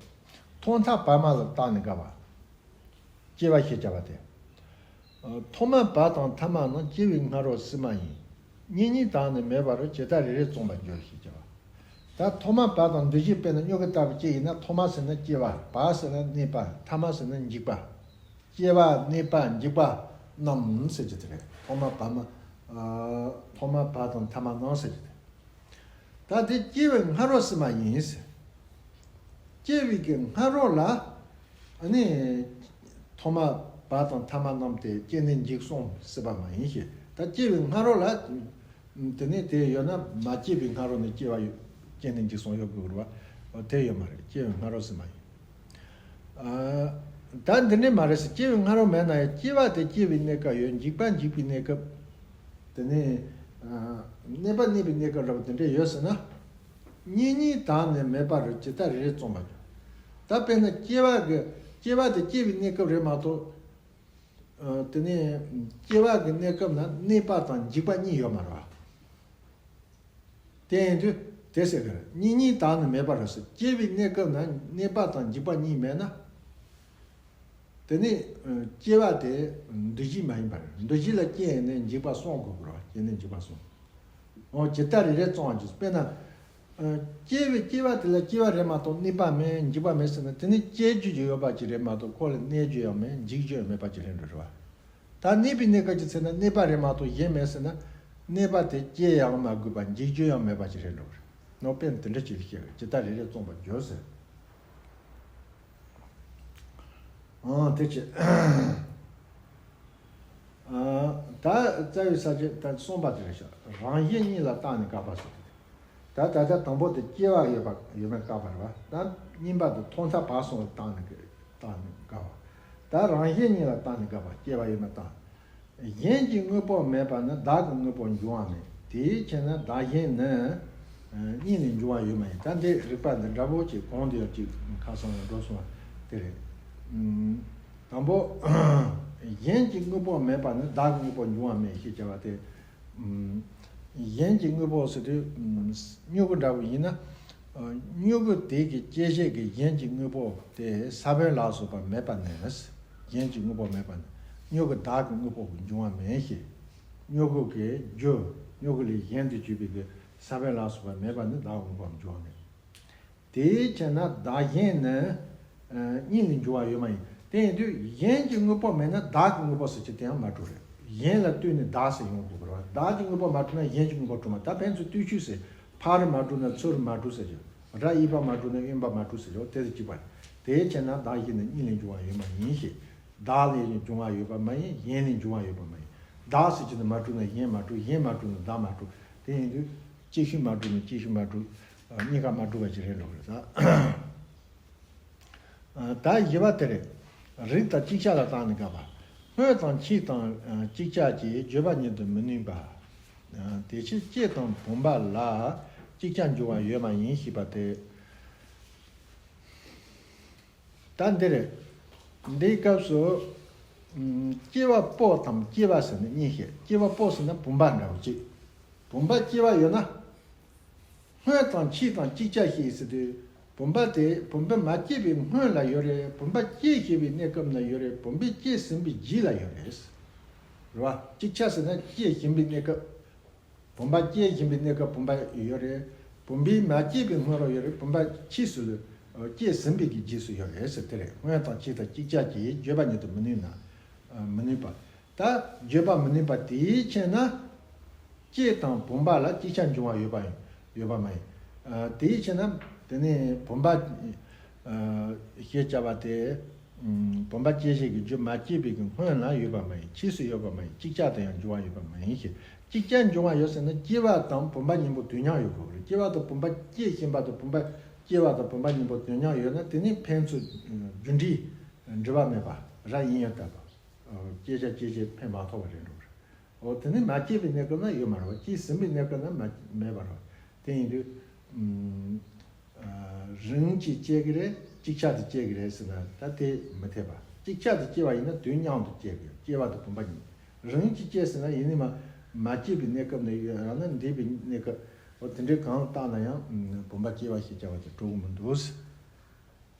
ཐོག་མཐའ་བར་མ་ལ་བརྟག་ནས་དགག་པ། སྐྱེ་བ་ཞེས་བྱ་བ་སྟེ། ཐོག་མ་བར་དང་ཐ་མ་རྣམས་སྐྱེ་བའི་སྔ་རོལ་ཕྱི་མ་ཡིན། གཉིས་གཉིས་དང་ནི་མེད་པར་ཇི་ལྟར་རེ་རེ་བརྩམས་པར་འགྱུར་ཞེས་བྱ་བ། ད་ཐོག་མ་བར་དང་འདུ་བྱེད་དཔེར་ན་སྨྱུ་གུ་ལྟ་བུ་སྐྱེ་ཡིན་ན་ཐོག་མ་ཟེར་ན་སྐྱེ་བ། བར་ཟེར་ན་གནས་པ། ཐ་མ་ཟེར་ན་འཇིག་པ། སྐྱེ་བ་གནས་པ་འཇིག་པ་རྣམས་ཟེར་གྱི་དེ་རེད། ཐོག་མ་བར་མ། ཐོག་མ་བར་དང་ཐ་མ་རྣམས་ཟེར་གྱི་དེ། ད་དེ་སྐྱེ་བའི་སྔ་རོལ་ཕྱི་མ་ཡིན། སྐྱེ་བའི་གི་སྔ་རོལ་ལ་ཨ་ནི་ཐོག་མ་བར་དང་ཐ་མ་རྣམས་ཏེ་སྐྱེ་གནས་འཇིག་གསུམ་སྲིད་པ་མ་ཡིན་ཞེས། ད་སྐྱེ་བའི་སྔ་རོལ་ལ་དེ་ནས་དེ་ཡོད་ན་མ་སྐྱེས་པའི་སྔ་རོལ་ནས་སྐྱེ་བ་ཡོད། སྐྱེ་གནས་འཇིག་གསུམ་ཡོད་དགོས་རེད་བ། དེ་ཡོད་མ་རེད། སྐྱེ་བའི་སྔ་རོལ་ཕྱི་མ་ཡིན། ད་འདི་འདྲས་མ་རེད་ཟེར། སྐྱེ་བའི་སྔ་རོལ་མེད་ན་ཡང་སྐྱེ་བ་དེ་སྐྱེ་བའི་གནས་སྐབས་ཡོད། འཇིག་པ་འཇིག་པའི་གནས་སྐབས། དེ་ནས་གནས་པ་གནས་པའི་གནས་སྐབས་འདྲ་པོ་དེ་འདྲས་ཡོད་ཟེར་ན། གཉིས་གཉིས་དང་ནི་མེད་པར་ཇི་ལྟར་རེ་རེ་བརྩམས་པར་འགྱུར། ད་དཔེར་ན་སྐྱེ་བ་གི་སྐྱེ་བ་དེ་སྐྱེ་བའི་གནས་སྐབས་རེད་མ་གཏོགས། དེ་ནས་སྐྱེ་བ་གི་གནས་སྐབས་ན་གནས་པ་དང་འཇིག་པ་གཉིས་ཡོད་མ་རེད་བ། དེ་ཡིན་དུས་དེ་ཟེར་གི་རེད། གཉིས་གཉིས་དང་ནི་མེད་པར་ཟེར། སྐྱེ་བའི་གནས་སྐབས་ན་གནས་པ་དང་འཇིག་པ་གཉིས་མེད་ན། དེ་ནི་སྐྱེ་བ་དེ་འདུ་བྱེད་མ་ཡིན་པར་འདུ་བྱེད་ལ་སྐྱེ་ཡིན་ནས་འཇིག་པ་གསུམ་དགོས་དགོས་རེད་བ། སྐྱེ་གནས་འཇིག་པ་གསུམ། འོ་ཇི་ལྟར་རེ་རེ་བརྩམས་པར་འགྱུར། དཔེར་ན། སྐྱེ་བའི་སྐྱེ་བ་དེ་ལ་སྐྱེ་བ་རེད་མ་གཏོགས་གནས་པ་མེད་འཇིག་པ་མེད་ཟེར་ན་དེ་ནི་སྐྱེ་རྒྱུ་ཅིག་ཡོད་པ་ཅིག་རེད་མ་གཏོགས་ཁོ་ལ་གནས་རྒྱུ་ཡང་མེད་འཇིག་རྒྱུ་ཡང་མེད་པ་ཅིག་རེད་འགྲོ་རེད་བ། ད་གནས་པའི་གནས་སྐབས་ཀྱི་ཚེ་ན་གནས་པ་རེད་མ་གཏོགས་གཞན་མེད་ཟེར་ན། གནས་པ་དེ་སྐྱེ་ཡང་མ་དགོས་པ་འཇིག་རྒྱུ་ཡང་མེད་པ་ཅིག་རེད་འགྲོ་རེད། ནོ་དཔེར་ན་དེ་འདྲ་ཅིག་བཤད་ཇི་ལྟར་རེ་རེ་བརྩམས་པར་འགྱུར་ཟེར། ཨང་དེ་ཅི། ཨ། ད་རྩ་བའི་ས་བཅད་ད་གསུམ་པ་དེ་རེད་ཤག་རང་གཞན་གཉིས་ལ་བརྟགས་ནས་དགག་པ་ཟེར་དེ། ད་ད་ལྟ་དང་པོ་དེ་སྐྱེ་བ་ཡོད་པ་ཡོད་མེད་བཀག་པ་རེད་བ། ད་གཉིས་པ་དེ་ཐོག་མཐའ་བར་གསུམ་ལ་བརྟགས་ནས་བརྟགས་ནས་དགག་པ། ད་རང་གཞན་གཉིས་ལ་བརྟགས་ནས་དགག་པ་སྐྱེ་བ་ཡོད་མེད་བརྟགས། གཞན་གྱི་དངོས་པོ་མེད་པ་ནི་བདག་གི་དངོས་པོ་འབྱུང་བ་མེད། དེའི་ཕྱིར་ན་བདག་གཞན་ནི་གཉིས་ནས་འབྱུང་བ་ཡོད་མ་ཡིན། ད་འདི་རིགས་པ་འདི་འདྲ་པོ་ཅིག་གོང་དུ་ཡང་ཅིག་ཁ་སང་ལ་འགྲོ་སོང་བ་དེ་རེད། དང་པོ། གཞན་གྱི་དངོས་པོ་མེད་པ་ནི་བདག་གི་དངོས་པོ་འབྱུང་བ་མེད་ཞེས་བྱ་བ་སྟེ། གཞན་གྱི་དངོས་པོ་ཟེར་དུས་སྨྱུ་གུ་འདྲ་པོ་ཡིན་ན། སྨྱུ་གུ་དེ་གི་སྐྱེད་བྱེད་ཀྱི་གཞན་གྱི་དངོས་པོ་དེ་ས་བོན་ལ་སོགས་པ་མེད་པ་ནས། གཞན་གྱི་དངོས་པོ་མེད་པ་ནས་སྨྱུ་གུ་བདག་གི་དངོས་པོ་འབྱུང་བ་མེད་ཞེས། སྨྱུ་གུ་གི་རྒྱུ་སྨྱུ་གུ་ལས་གཞན་དུ་གྱུར་པའི་གི་ས་བོན་ལ་སོགས་པ་མེད་པ་ནི་བདག་གི་དངོས་པོ་འབྱུང་བ་མེད། དེའི་ཕྱིར་ན་བདག་གཞན་ནི་གཉིས་ལས་འབྱུང་བ་ཡོད་མ་ཡིན། དེ་ཡིན་དུས་གཞན་གྱི་དངོས་པོ་མེད་ན་བདག་གི་དངོས་པོ་ཟེར་གྱི་དེ་ཡང་མ་གྲུབ་རེད། གཞན་ལ་ལྟོས་ནས་བདག་ཟེར་ཡོང་དགོས་པ་རེད་བ། བདག་གི་དངོས་པོ་མ་གྲུབ་ན་གཞན་གྱི་དངོས་པོ་གྲུབ་མ། ད་ཕན་ཚུན་ལྟོས་ཆོས་ཟེར། ཕ་རུ་མ་གྲུབ་ན་ཚུ་རུ་མ་གྲུབ་ཟེར་གྱི། སྒྲ་དབྱིབས་པ་མ་གྲུབ་ན་དབེན་པ་མ་གྲུབ་ཟེར་གྱི། དེ་དང་གཅིག་པ་རེད། དེའི་ཕྱིར་ན་བདག་གཞན་ནི་གཉིས་ལས་འབྱུང་བ་ཡོད་མ་ཡིན་ཞེས། བདག་ལས་ནི་འབྱུང་བ་ཡོད་པ་མ་ཡིན། གཞན་ལས་འབྱུང་བ་ཡོད་པ་མ་ཡིན། བདག་ཟེར་གྱི་ནི་མ་གྲུབ་ན་གཞན་མ་གྲུབ། གཞན་མ་གྲུབ་ན་བདག་མ་གྲུབ། དེ་ཡིན་དུས་སྐྱེ་ཤི་མ་གྲུབ་ན་སྐྱེ་ཤི་མ་གྲུབ། གཉིས་ཀ་མ་གྲུབ་པ་ཅིག་རེད་འགྲོ་གི་རེད་ད། ད་བཞི་པ་དེ་རེད། རིགས་དང་ཅིག་ཆར་ལ་བརྟགས་ནས་དགག་པ། སྔོ་དང་ཕྱུག་དང་ཅིག་ཆར་གྱིས་བརྗོད་པ་ཉིད་དུ་མི་ནུས་པ། དེ་ཕྱིར་སྐྱེས་དང་བུམ་པ་ལ་ཅིག་ཆར་འབྱུང་བ་ཡོད་མ་ཡིན་ཞེས་པ་སྟེ། ད་འདི་རེད། འདིའི་སྐབས་སུ། སྐྱེ་བ་པོ་དང་སྐྱེས་པ་ཟེར་ནས་གཉིས་བཤད། སྐྱེ་བ་པོ་ཟེར་ན་བུམ་པ་འདྲ་བོ་གཅིག་བུམ་པ་སྐྱེ་བ་ཡོད་ན། སྔོན་དང་ཕྱིས་དང་ཅིག་ཅར་ཞེས་ཟེར་དུས། བུམ་པ་དེ་བུམ་པ་མ་སྐྱེས་པའི་སྔོན་ལ་ཡོད་རེད། བུམ་པ་སྐྱེས་ཞེས་པའི་གནས་སྐབས་ན་ཡོད་རེད། བུམ་པས་སྐྱེས་ཟིན་པའི་རྗེས་ལ་ཡོད་རེད། རེད་བ། ཅིག་ཅར་ཟེར་ན་སྐྱེས་བཞིན་པའི་གནས་སྐབས། བུམ་པ་སྐྱེས་བཞིན་པའི་གནས་སྐབས་བུམ་པ་ཡོད་རེད། བུམ་པས་མ་སྐྱེས་པའི་སྔོན་ལ་ཡོད་རེད། བུམ་པ་ཕྱིས་སུ་སྐྱེས་ཟིན་པའི་གི་རྗེས་སུ་ཡོད་རེད་ཟེར་དེ་རེད། སྔོན་དང་ཕྱིས་དང་ཅིག་ཅར་གྱིས་བརྗོད་པ་ཉིད་དུ་མི་ནུས་ན། མི་ནུས་པ། ད་བརྗོད་པ་མི་ནུས་པ་དེའི་ཕྱིར་ན། སྐྱེས་དང་བུམ་པ་ལ་ཅིག་ཅར་འབྱུང་བ་ཡོད་པ་ཡིན། ཡོད་པ་མ་ཡིན། ཨ། དེའི་ཕྱིར་ན་དེ་ནི་བུམ་པ། ཨ། ཞེས་བྱ་བ་དེ། ཨམ། བུམ་པ་སྐྱེ་བྱེད་ཀྱི་རྒྱུ་མ་སྐྱེས་པའི་གི་སྔོན་ལ་ཡོད་པ་མ་ཡིན། ཕྱིས་སུ་ཡོད་པ་མ་ཡིན། ཅིག་ཅར་དུ་ཡང་འབྱུང་བ་ཡོད་པ་མ་ཡིན་ཞེས། ཅིག་ཅར་འབྱུང་བ་ཡོད་ཟེར་ན་སྐྱེ་བ་དང་བུམ་པ་གཉིས་པོ་དུས་མཉམ་ཡོད་དགོས་རེད། སྐྱེ་བ་དང་བུམ་པ་སྐྱེ་བཞིན་པ་དང་བུམ་པ་སྐྱེ་བ་དང་བུམ་པ་གཉིས་པོ་དུས་མཉམ་ཡོད་ན་དེ་ནི་ཕན་ཚུན་རྒྱུ་འབྲས་འབྲེལ་བ་མེད་པ་ར་ཡིན་ཡང་དག་པ། སྐྱེ་བྱ་སྐྱེ་བྱེད་ཕན་མ་ཐོགས་པ་རེད་འགྲོ་གི་རེད། འོ་དེ་ནི་མ་སྐྱེས་པའི་གནས་སྐབས་ན་ཡོད་མ་རེད་བ། སྐྱེས་ཟིན་པའི་གནས་སྐབས་ན་མ་མེད་པ་རེད། དེ་ཡིན་དུས། ཨམ། ཨ། རིམ་གྱིས་སྐྱེ་གི་རེད། ཅིག་ཆར་དུ་སྐྱེ་གི་རེད་ཟེར་ན་ད་དེ་མི་འཐད་པ། ཅིག་ཆར་དུ་སྐྱེ་བ་ཡིན་ན་དུས་མཉམ་དུ་སྐྱེ་གི་ཡོད། སྐྱེ་བ་དང་བུམ་པ་གཉིས། རིམ་གྱིས་སྐྱེ་ཟེར་ན་ཡིན་ནི་མ། མ་སྐྱེས་པའི་གནས་སྐབས་ནས་ཡོད་རང་ན་འདས་པའི་གནས་སྐབས། འོ་དེ་འདྲའི་གང་བཏགས་ན་ཡང་བུམ་པ་སྐྱེ་བ་ཞེས་བྱ་བ་དེ་གྲུབ་ཀྱི་མི་འདུག།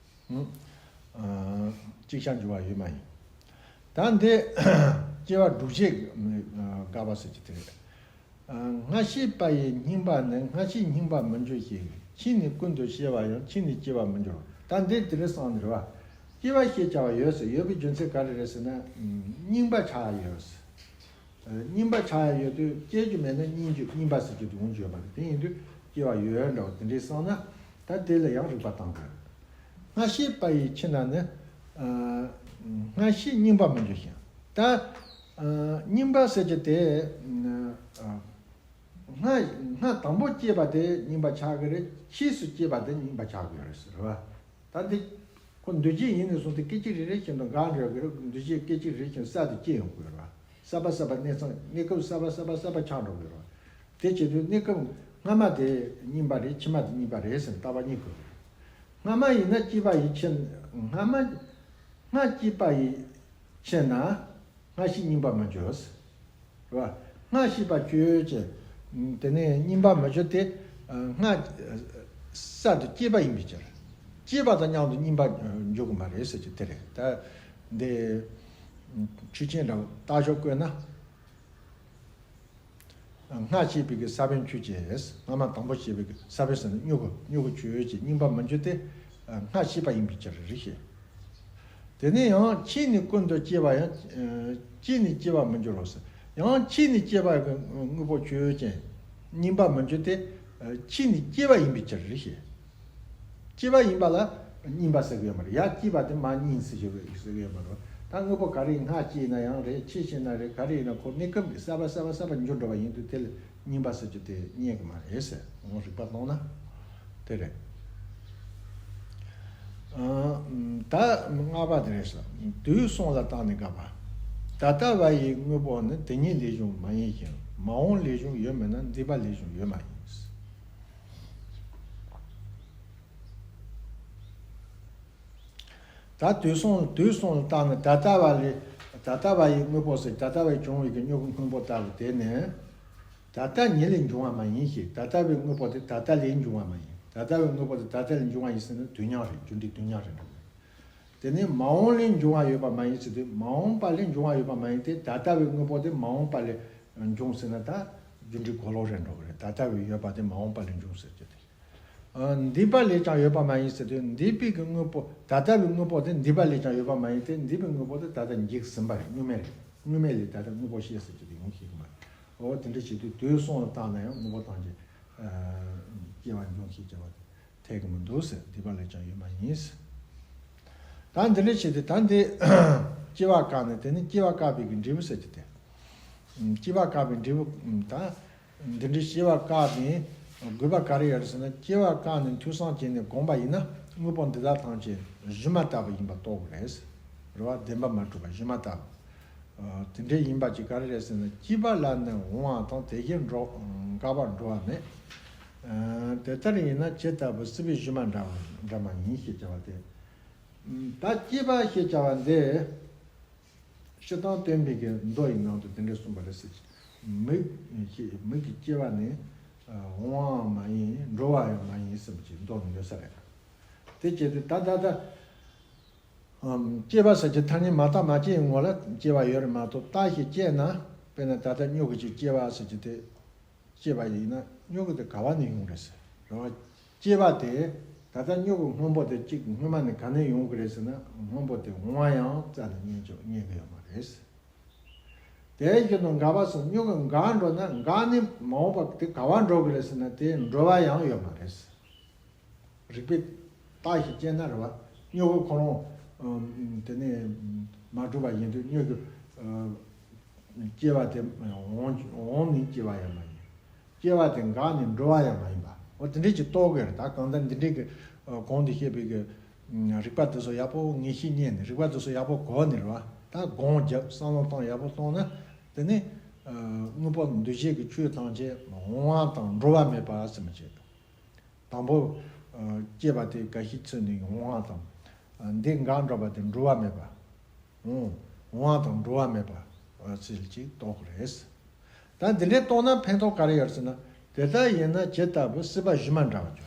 ཨ། ཅིག་ཆར་འབྱུང་བ་ཡོད་མ་ཡིན། ད་འདི་སྐྱེ་བ་སྒྲུབ་བྱེད་དགག་པ་ཟེར་གྱི་དེ་རེད། ཨ། སྔ་ཕྱི་པ་ཡི་སྙིང་པ་ནི། སྔ་ཕྱིས་སྙིང་པར་མི་འགྱུར་ཞིང་། ཕྱིས་ནི་ཀུན་ཏུ་སྐྱེ་བ་ཡང་། ཕྱིས་ནི་སྐྱེ་བར་མི་འགྱུར་རོ། ད་འདི་དེ་རེད་གསུངས་ནི་རེད་བ། སྐྱེ་བ་ཞེས་བྱ་བ་ཡོད་ཟེར་ཡོད་པའི་རྒྱུ་མཚན་ག་རེ་རེད་ཟེར་ན། སྙིང་པ་ཆགས་ཡོད་ཟེར། སྙིང་པ་ཆགས་ཡོད་དུས་སྐྱེ་རྒྱུ་མེད་ན་སྙིང་རྒྱུ་སྙིང་པ་ཟེར་རྒྱུ་དེ་འོང་རྒྱུ་ཡོད་མ་རེད། དེ་ཡིན་དུས་སྐྱེ་བ་ཡོད་འདྲ་བོ་དེ་འདྲའི་བསམ་ན། ད་དེ་ལ་ཡང་རིགས་པ་བཏང་དགོས། སྔ་ཕྱི་པ་ཡི་ཕྱིར་ན་ནི། ཨ། སྔ་ཕྱིས་སྙིང་པར་མི་འགྱུར་ཞིང་། ད། ཨ། སྙིང་པ་ཟེར་རྒྱུ་དེ། ཨ། སྔ་སྔ་དང་པོ་སྐྱེས་པ་དེ་སྙིང་པ་ཆགས་ཀྱི་རེད། ཕྱིས་སུ་སྐྱེས་པ་དེ་སྙིང་པ་ཆགས་ཀྱི་ཡོད་རེད་ཟེར་བ། ད་འདི་ཁོ་འདུས་བྱས་ཡིན་ནས་བཟུང་སྟེ་སྐད་ཅིག་རེ་རེ་བཞིན་དུ་འགག་འགྲོ་གི་རེད། འདུས་བྱས་སྐད་ཅིག་རེ་བཞིན་གསར་དུ་སྐྱེ་ཡོང་གི་ཡོད་རེད། གསར་པ་གསར་པ་གནས་ཚང་གནས་སྐབས་གསར་པ་གསར་པ་གསར་པ་ཆགས་འགྲོ་གི་ཡོད་རེད། དེ་བྱེད་དུས་གནས་སྐབས་སྔ་མ་དེ་སྙིང་པ་རེད། ཕྱི་མ་དེ་སྙིང་པ་རེད་ཟེར་ནས་བརྟག་པ་གཉིས་དགོས་གི་རེད། སྔ་མ་ཡིན་ན་སྐྱེས་པ་ཡི་ཕྱིར། སྔ་མ། སྔ་སྐྱེས་པ་ཡི་ཕྱིར་ན། སྔ་ཕྱིས་སྙིང་པར་མི་འགྱུར། རེད་བ། སྔ་སྐྱེས་པ་ཁྱོད་ཀྱི། དེ་ནས་སྙིང་པར་མི་འགྱུར་ཏེ། སྔ། གསར་དུ་སྐྱེས་པ་ཡིན་པའི་ཕྱིར། སྐྱེས་པ་དང་མཉམ་དུ་སྙིང་པར་འགྱུར་གི་མ་རེད་ཟེར་གྱི་དེ་རེད། ད་འདི་ཆོས་ཅན་འདྲ་བོ་རྟགས་ཤོག་བཀོད་ན། སྔ་སྐྱེས་པའི་གི་ས་བོན་ཁྱོད་ཀྱི། སྔ་མ་དང་པོ་སྐྱེས་པའི་གི་ས་བོན་ཟེར་ན་མྱུ་གུ། མྱུ་གུ་ཁྱོད་ཀྱི་སྙིང་པར་མི་འགྱུར་ཏེ། སྔ་སྐྱེས་པ་ཡིན་པའི་ཕྱིར་རེད་ཞེས། དེ་ནས་ཡང་ཕྱིས་ནི་ཀུན་ཏུ་སྐྱེ་བ་ཡང་། ཕྱིས་ནི་སྐྱེ་བར་མི་འགྱུར་རོ་ཟེར། ཡང་ཕྱིས་ནི་སྐྱེ་བ་གི་དངོས་པོ་ཁྱོད་ཀྱི་སྙིང་པར་མི་འགྱུར་ཏེ། ཕྱིས་ནི་སྐྱེ་བ་ཡིན་པའི་ཕྱིར་རེད་ཞེས། སྐྱེ་བ་ཡིན་པ་ལ་སྙིང་པ་ཟེར་གི་ཡོད་མ་རེད། ཡར་སྐྱེས་པ་དེ་མར་སྙིང་ཟེར་གི་ཡོད་མ་རེད། ད་དངོས་པོ་ག་རེ་སྔ་སྐྱེས་ན་ཡང་རེད། ཕྱིས་སྐྱེས་ན་རེད། ག་རེ་ཡིན་ན་ཁོ་གནས་སྐབས་ཀྱི་གསར་པ་གསར་པ་གསར་པ་འགྱུར་འགྲོ་བ་ཡིན་དུས་དེ་ལ་སྙིང་པ་ཟེར་རྒྱུ་དེ་རྙེད་གི་མ་རེད་ཟེར། འོ་རིགས་པ་བཏང་ན་དེ་རེད། ཨ། ད་ལྔ་པ་དེ་རེད་ཟེར། དུས་གསུམ་ལ་བརྟགས་ནས་དགག་པ། ད་ལྟ་བ་ཡི་དངོས་པོ་ནི། དེ་ཉིད་ལས་བྱུང་མ་ཡིན་ཞིང་། མ་འོངས་ལས་བྱུང་ཡོད་མིན་ན། འདས་པ་ལས་བྱུང་ཡོད་མ་ཡིན། ད་དུས་གསུམ་དུས་གསུམ་ལ་བརྟགས་ནས། ད་ལྟ་བ་ལས། ད་ལྟ་བ་ཡི་དངོས་པོ་ཟེར། ད་ལྟ་བས་བྱུང་བའི་གི་དངོས་པོ་སྔོན་པོ་ལྟ་བུ་དེ་ནི་ད་ལྟ་ཉིད་ལས་འབྱུང་བ་མ་ཡིན་ཞིང་། ད་ལྟ་བའི་དངོས་པོ་དེ་ད་ལྟ་ལས་འབྱུང་བ་མ་ཡིན། ད་ལྟ་བའི་དངོས་པོ་དེ་ད་ལྟ་ལས་འབྱུང་བ་ཡིན་ཟེར་ན་དུས་མཉམ་རེད། རྒྱུ་འབྲས་དུས་མཉམ་རེད་འགྲོ་གི་རེད། དེ་ནས་མ་འོངས་ལས་འབྱུང་བ་ཡོད་པ་མ་ཡིན་ཟེར་དུས་མ་འོངས་པ་ལས་འབྱུང་བ་ཡོད་པ་མ་ཡིན་ཏེ། ད་ལྟ་བའི་དངོས་པོ་དེ་མ་འོངས་པ་ལས་འབྱུང་ཟེར་ན་ད་རྒྱུ་འབྲས་གོ་ལོག་རེད་འགྲོ་གི་རེད། ད་ལྟ་བའི་ཡོད་པ་དེ་མ་འོངས་པ་ལས་འབྱུང་ཟེར་རྒྱུ་དེ། ཨ། འདས་པ་ལས་ཀྱང་ཡོད་པ་མ་ཡིན་ཟེར་དུས་འདས་པའི་གི་དངོས་པོ། ད་ལྟ་བའི་དངོས་པོ་དེ་འདས་པ་ལས་ཀྱང་ཡོད་པ་མ་ཡིན་ཏེ། འདས་པའི་དངོས་པོ་དེ་ད་ལྟ་འཇིག་ཟིན་པ་རེད། སྔོན་མ་རེད། སྔོན་མ་ལས་ད་ལྟ་དངོས་པོ་ཤེས་ཟེར་རྒྱུ་དེ་ཡོང་ཤེས་ཀྱི་མ་རེད། འོ་དེ་འདྲ་བྱེད་དུས་དུས་གསུམ་ལ་བརྟགས་ན་ཡང་དངོས་པོ་ཐམས་ཅད། ཨ། སྐྱེ་བ་འབྱུང་ཞེས་བྱ་བ་དེ་འཐད་ཀྱི་མི་འདུག་ཟེར། འདས་པ་ལས་ཀྱང་ཡོད་མ་ཡིན་ཟེར། ད་འདི་འདྲ་བྱས་ཏེ་ད་འདི་སྐྱེ་བ་བཀག་ནས། དེ་ནི་སྐྱེ་བ་བཀག་པའི་གི་འབྲས་བུ་ཟེར་གྱི་དེ། སྐྱེ་བ་བཀག་པའི་འབྲས་བུ། ད་འདི་འདྲའི་སྐྱེ་བ་བཀག་ནས་དགོས་པ་ག་རེ་ཡོད་རེད་ཟེར་ན། སྐྱེ་བ་བཀག་ནས་ཐོས་བསམ་བྱས་ནས་བསྒོམས་པ་ཡིན་ན་དངོས་པོ་འདི་དག་ཐམས་ཅད་སྒྱུ་མ་ལྟ་བུ་ཡིན་པ་རྟོགས་དགོས་རེད། རེད་བ། བདེན་པ་མ་གྲུབ་པ་སྒྱུ་མ་ལྟ་བུ། ཨ། དེ་འདྲ་ཡིན་པ་ཅིག་ག་རེ་རེད་ཟེར་ན། སྐྱེས་པ་ལ་ནི་འོང་བ་དང་། དེ་བཞིན་འགྲོ་འགག་པར་འགྲོ་བ་མེད། ཨ། དེ་ལྟར་ཡིན་ན་ཇི་ལྟ་བུ་སྲིད་པའི་སྒྱུ་མ་འདྲ་འདྲ་མ་ཡིན་ཞེས་བྱ་བ་སྟེ། ད་སྐྱེས་པ་ཞེས་བྱ་བ་འདི་སྤྱིར་བཏང་སྟོན་པའི་གི་མདོ་ཡི་ནང་དུ་དེ་འདྲ་གསུངས་པ་རེད་ཟེར་གྱི། མིག་ཤེས་མིག་གི་སྐྱེ་བ་ནི་འོང་བའང་མ་ཡིན། འགྲོ་བ་ཡང་མ་ཡིན་ཟེར་བ་ཅིག་མདོར་ནི་ཡོད་ས་རེད། དེ་བྱས་ཏེ་ད་ད་ད་སྐྱེ་བ་ཟེར་གྱི་ཐ་སྙད་མ་བརྟགས་མ་དཔྱད་ཡོང་བ་ལ་སྐྱེ་བ་ཡོད་རེད་མ་གཏོགས། བརྟགས་ཤིང་དཔྱད་ན་དཔེར་ན་ད་ལྟ་སྨྱུ་གུ་ཅིག་སྐྱེ་བ་ཟེར་གྱི་དེ་སྐྱེ་བ་ཡིན་ན་སྨྱུ་གུ་དེ་ག་བ་ནས་ཡོང་རེད་ཟེར་རེད་བ། སྐྱེ་བ་དེ་ད་ལྟ་སྨྱུ་གུ་སྔོན་པོ་དེ་གཅིག་སྔོན་མ་ནས་ག་ནས་ཡོང་གི་རེད་ཟེར་ན། སྔོན་པོ་དེ་འོང་བ་ཡང་རྩ་ནས་རྙེད་ཆོག་རྙེད་གི་ཡོད་མ་རེད། དེའི་རྒྱུ་ནི་འགལ་བ་སོང་། སྨྱུ་གུ་འགག་འགྲོ་ན་འགག་ནས་མ་འོངས་པ་དེ་ག་བ་འགྲོ་གི་རེད་ཟེར་ན། དེ་འགྲོ་བ་ཡང་ཡོད་མ་རེད། རིགས་པས་བརྟགས་ཤིང་དཔྱད་ན་རེད་བ། སྨྱུ་གུ་ཁོ་རང་དེ་ནས་མ་གྲུབ་པ་ཡིན་དུས་སྨྱུ་གུ་སྐྱེ་བ་དེ་འོང་འོང་ནས་སྐྱེ་བ་ཡང་མ་ཡིན། སྐྱེ་བ་དེ་འགག་ནས་འགྲོ་བ་ཡང་མ་ཡིན་པ། འོ་དེ་འདྲས་ཀྱི་རྟོགས་དགོས་རེད། ད་གང་ལྟར་འདི་འདྲས་ཀྱི་གོང་དུ་བཤད་པའི་གི་རིགས་པ་དེ་ཚོ་ཡག་པོ་ངེས་ཤེས་རྙེད་ནས། རིགས་པ་དེ་ཚོ་ཡག་པོ་གོ་ནས་རེད་བ། ད་སྒོམ་རྒྱབ་བསམ་བློ་བཏང་ཡག་པོ་བཏང་ན། དེ་ནས་དངོས་པོ་འདུ་བྱེད་ཀྱི་ཆོས་ཐམས་ཅད་འོང་བ་དང་འགྲོ་བ་མེད་པ་ཟེར་མི་བྱེད། དང་པོ་སྐྱེས་པ་དེ་འགའ་ཞིག་ཚུད་ནས་འོང་བ་དང་། འདི་འགག་འགྲོ་བ་དེ་འགྲོ་བ་མེད་པ། འོང་འོང་བ་དང་འགྲོ་བ་མེད་པ་ཚུལ་གཅིག་རྟོགས་རེད། ད་འདི་འདྲའི་རྟོགས་ན་ཕན་ཐོགས་ག་རེ་ཡོད་ཟེར་ན། དེ་ལྟར་ཡིན་ན་ཇི་ལྟ་བུ་སྲིད་པ་སྒྱུ་མ་འདྲ་བ་ཅིག་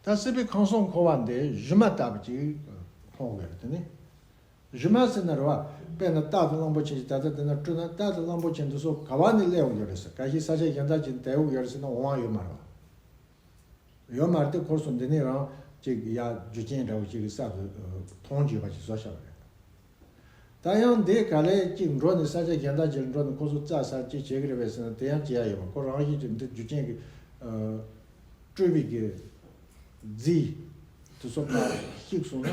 ད་སྲིད་པའི་ཁམས་གསུམ་འཁོར་བ་འདི་སྒྱུ་མ་ལྟ་བུ་ཅིག་མཐོང་དགོས་རེད། དེ་ནི་སྒྱུ་མ་ཟེར་ན་རེད་བ། དཔེར་ན་རྟ་དང་གླང་པོ་ཆེ་ཞིག་ད་ལྟ་དེ་ན་སྤྲུལ་ན། རྟ་དང་གླང་པོ་ཆེ་འདི་ཚོ་ག་བ་ནས་སླེབས་ཡོད་རེད་ཟེར། གལ་སྲིད་ས་ཆ་གཞན་དག་ཅིག་ནས་དེད་ཡོད་རེད་ཟེར་ན་འོང་བ་ཡོད་མ་རེད་བ། ཡོད་མ་རེད་དེ། ཁོ་ཚོ་འདི་ནས་རང་ཅིག་ཡ་རྒྱུ་རྐྱེན་འདྲ་བོ་ཅིག་གི་གསར་དུ་མཐོང་རྒྱུ་ཡོད་པ་ཅིག་བཟོ་བྱ་བ་རེད། ད་ཡང་འདི་ག་ལེ་ཅིག་འགྲོ་ནས་ས་ཆ་གཞན་དག་ཅིག་འགྲོ་ནས་ཁོ་ཚོ་རྩྭ་ཟ་ཅིག་བྱེད་ཀྱི་རེད་པས་ཟེར་ན། དེ་ཡང་བྱེད་ཡ་ཡོད་མ། ཁོ་རང་བཞིན་གྱིས་འདི་རྒྱུ་རྐྱེན་གྱི་སྤྲུལ་པའི་གི་རྫས་དེ་ཚོ་ཕར་བཤིག་སོང་ན་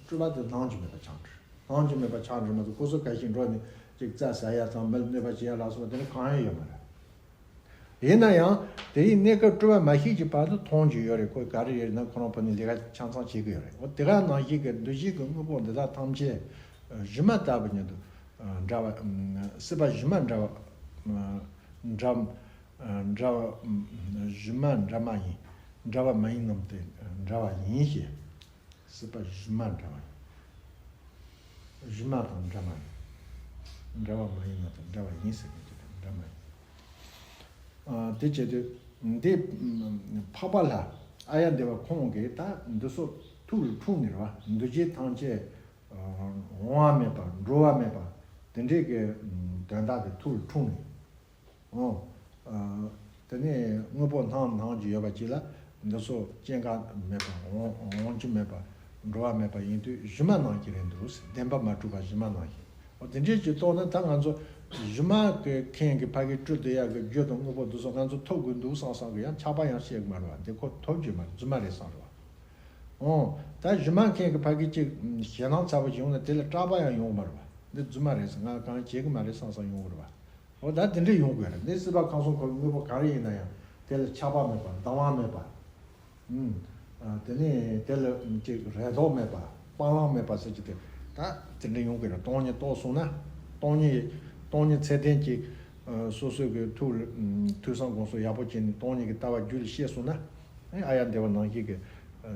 སྤྲུལ་པ་དེ་སྣང་རྒྱུ་མེད་པ་ཆགས་འགྲོ། སྣང་རྒྱུ་མེད་པ་ཆགས་འགྲོ་མ་གཏོགས། ཁོ་ཚོ་ག་ཞིག་འགྲོ་ནས་ཅིག་རྩྭ་ཟ་ཡ་དང་མི་ལ་གནོད་པ་བྱེད་ཡ་ལ་སོགས་པ་དེ་འདྲ་གང་ཡང་ཡོད་མ་རེད། ཡིན་ན་ཡང་དེ་ཡི་གནས་སྐབས་སྤྲུལ་པ་མ་བཤིག་གི་བར་དུ་མཐོང་རྒྱུ་ཡོད་རེད། ཁོ་ག་རེ་ཡོད་ན་ཁོ་རང་ཕུ་ནས་ལས་ཀ་ཆ་ཚང་བྱེད་ཀྱི་ཡོད་རེད། འོ་དེ་ག་ནང་བཞིན་གྱི་འདུ་བྱེད་ཀྱི་དངོས་པོ་འདི་དག་ཐམས་ཅད་སྒྱུ་མ་ལྟ་བུ་ཉིད་དུ་འདྲ་བ། སྲིད་པ་སྒྱུ་མ་འདྲ་བ། འདྲ་འདྲ་བ། སྒྱུ་མ་འདྲ་མ་ཡིན། འདྲ་བ་མ་ཡིན་རྣམས་ཏེ་འདྲ་བ་ཡིན་ཞེས། སྲིད་པ་སྒྱུ་མ་འདྲ་བ་ཡིན། སྒྱུ་མ་དང་འདྲ་མ་ཡིན། འདྲ་བ་མ་ཡིན་ན་དང་འདྲ་བ་ཡིན་ཟེར་མཁན་གྱི་དེ་འདྲ་མ་ཡིན། ཨ། དེ་བྱེད་དུས་འདི་འཕགས་པ་ལྷ་ཨཱརྱ་དེ་བ་ཁོང་གིས་ད་འདི་ཚོ་ཐུགས་ལ་འཁྲུངས་ནས་རེད་བ། འདུ་བྱེད་ཐམས་ཅད་འོང་བ་མེད་པ་འགྲོ་བ་མེད་པ་དེ་འདྲའི་གི་དོན་དག་དེ་ཐུགས་ལ་འཁྲུངས་ནས། འོ། ཨ། དེ་ནས་དངོས་པོ་སྣང་སྣང་རྒྱུ་ཡོད་པ་ཅིག་ལ་འདི་ཚོ་སྐྱེ་འགག་མེད་པ། འོང་འོང་རྒྱུ་མེད་པ། འགྲོ་བ་མེད་པ་ཡིན་དུས་སྒྱུ་མ་ནང་བཞིན་རེད་འདུག་ཟེར། བདེན་པ་མ་གྲུབ་པ་སྒྱུ་མ་ནང་བཞིན། འོ་དེ་འདྲའི་ཅིག་རྟོགས་ན་ད་ང་ཚོ་སྒྱུ་མ་གི་མཁན་གྱི་ཕ་གིའི་སྤྲུལ་བསྡད་ཡག་གི་རྒྱུ་དང་དངོས་པོ་འདི་ཚོ་ང་ཚོ་ཐོབ་དགོས་འདུག་བསམ་བསམ་གི་ཡང་ཆགས་པ་ཡང་བཤད་གི་མ་རེད་བ། འདི་ཁོ་ཐོབ་རྒྱུ་མ་རེད། རྫུན་མ་རེད་བསམ་རེད་བ། འོ། ད་སྒྱུ་མ་མཁན་གྱི་ཕ་གི་ཅིག་ཞེད་སྣང་ཚ་བོ་ཞིག་ཡོང་ན་དེ་ལ་སྐྲག་པ་ཡང་ཡོང་གི་མ་རེད་བ། འདི་རྫུན་མ་རེད་ཟེར། ང་གང་བྱེད་གི་མ་རེད་བསམ་བསམ་ཡོང་གི་རེད་བ། འོ་ད་དེ་འདྲ་ཡོང་དགོས་རེད། འདི་སྲིད་པ་ཁམས་གསུམ་འཁོར་བའི་དངོས་པོ་ག་རེ་ཡིན་ན་ཡང་དེ་ལ་ཆགས་པ་མེད་པ། སྡང་བ་མེད་པ། ཨུམ། ཨ། དེ་ནས་དེ་ལ་ཅིག་རེ་དོགས་མེད་པ། སྤང་བླང་མེད་པ་ཟེར་གྱི་དེ། ད་དེ་འདྲ་ཡོང་དགོས་རེད། སྟོང་ཉིད་རྟོགས་སོང་ན། སྟོང་ཉིད་སྟོང་ཉིད་ཚད་ལྡན་གྱི་ཨ། སོ་སོའི་གི་ཐུགས་ལ་ཐོས་བསམ་སྒོམ་གསུམ་ཡག་པོ་བྱས་ནས་སྟོང་ཉིད་ཀྱི་ལྟ་བ་རྒྱུད་ལ་ཤེས་སོང་ན། ཨཱརྱ་དེ་བ་ནང་བཞིན་གྱི་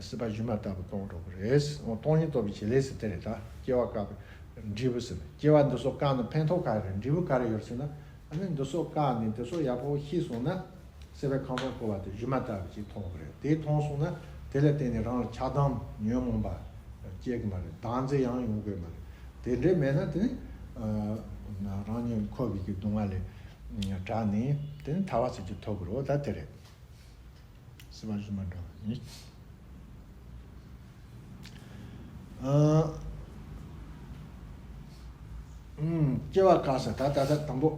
སྲིད་པ་སྒྱུ་མ་ལྟ་བུ་རྟོགས་འགྲོ་གི་རེད། འོ་སྟོང་ཉིད་རྟོགས་པའི་བྱེད་ལས་ཟེར་དེ་རེད། ད་སྐྱེ་བ་བཀག་པའི་འབྲས་བུ་ཟེར། སྐྱེ་བ་འདི་ཚོ་བཀག་ན་ཕན་ཐོགས་ག་རེ་རེད། འབྲས་བུ་ག་རེ་ཡོད་ཟེར་ན། ཨ་ནི་འདི་ཚོ་བཀག་ནས་འདི་ཚོ་ཡག་པོ་ཤེས་སོང་ན། སྲིད་པའི་ཁམས་གསུམ་འཁོར་བ་དེ་སྒྱུ་མ་ལྟ་བུ་ཅིག་མཐོང་གི་རེད། དེ་མཐོང་སོང་ན་དེ་ལ་བརྟེན་ནས་རང་ལ་ཆགས་སྡང་ཉོན་མོངས་པ་སྐྱེ་གི་མ་རེད། བདག་འཛིན་ཡང་ཡོང་གི་མ་རེད། དེ་འདྲ་མེད་ན་དེ་ནི་ཨ། རང་ཉིད་འཁོར་བའི་གི་སྡུག་བསྔལ་ལས་དྲག་ནས་དེ་ནི་ཐར་བ་ཟེར་གྱི་ཐོབ་གི་རེད། འོ་ད་དེ་རེད། སྲིད་པ་སྒྱུ་མ་འདྲ་བ་ཡིན། ཨ། ཨུམ། སྐྱེ་བ་བཀག་ས། ད་ད་ད་དང་པོ།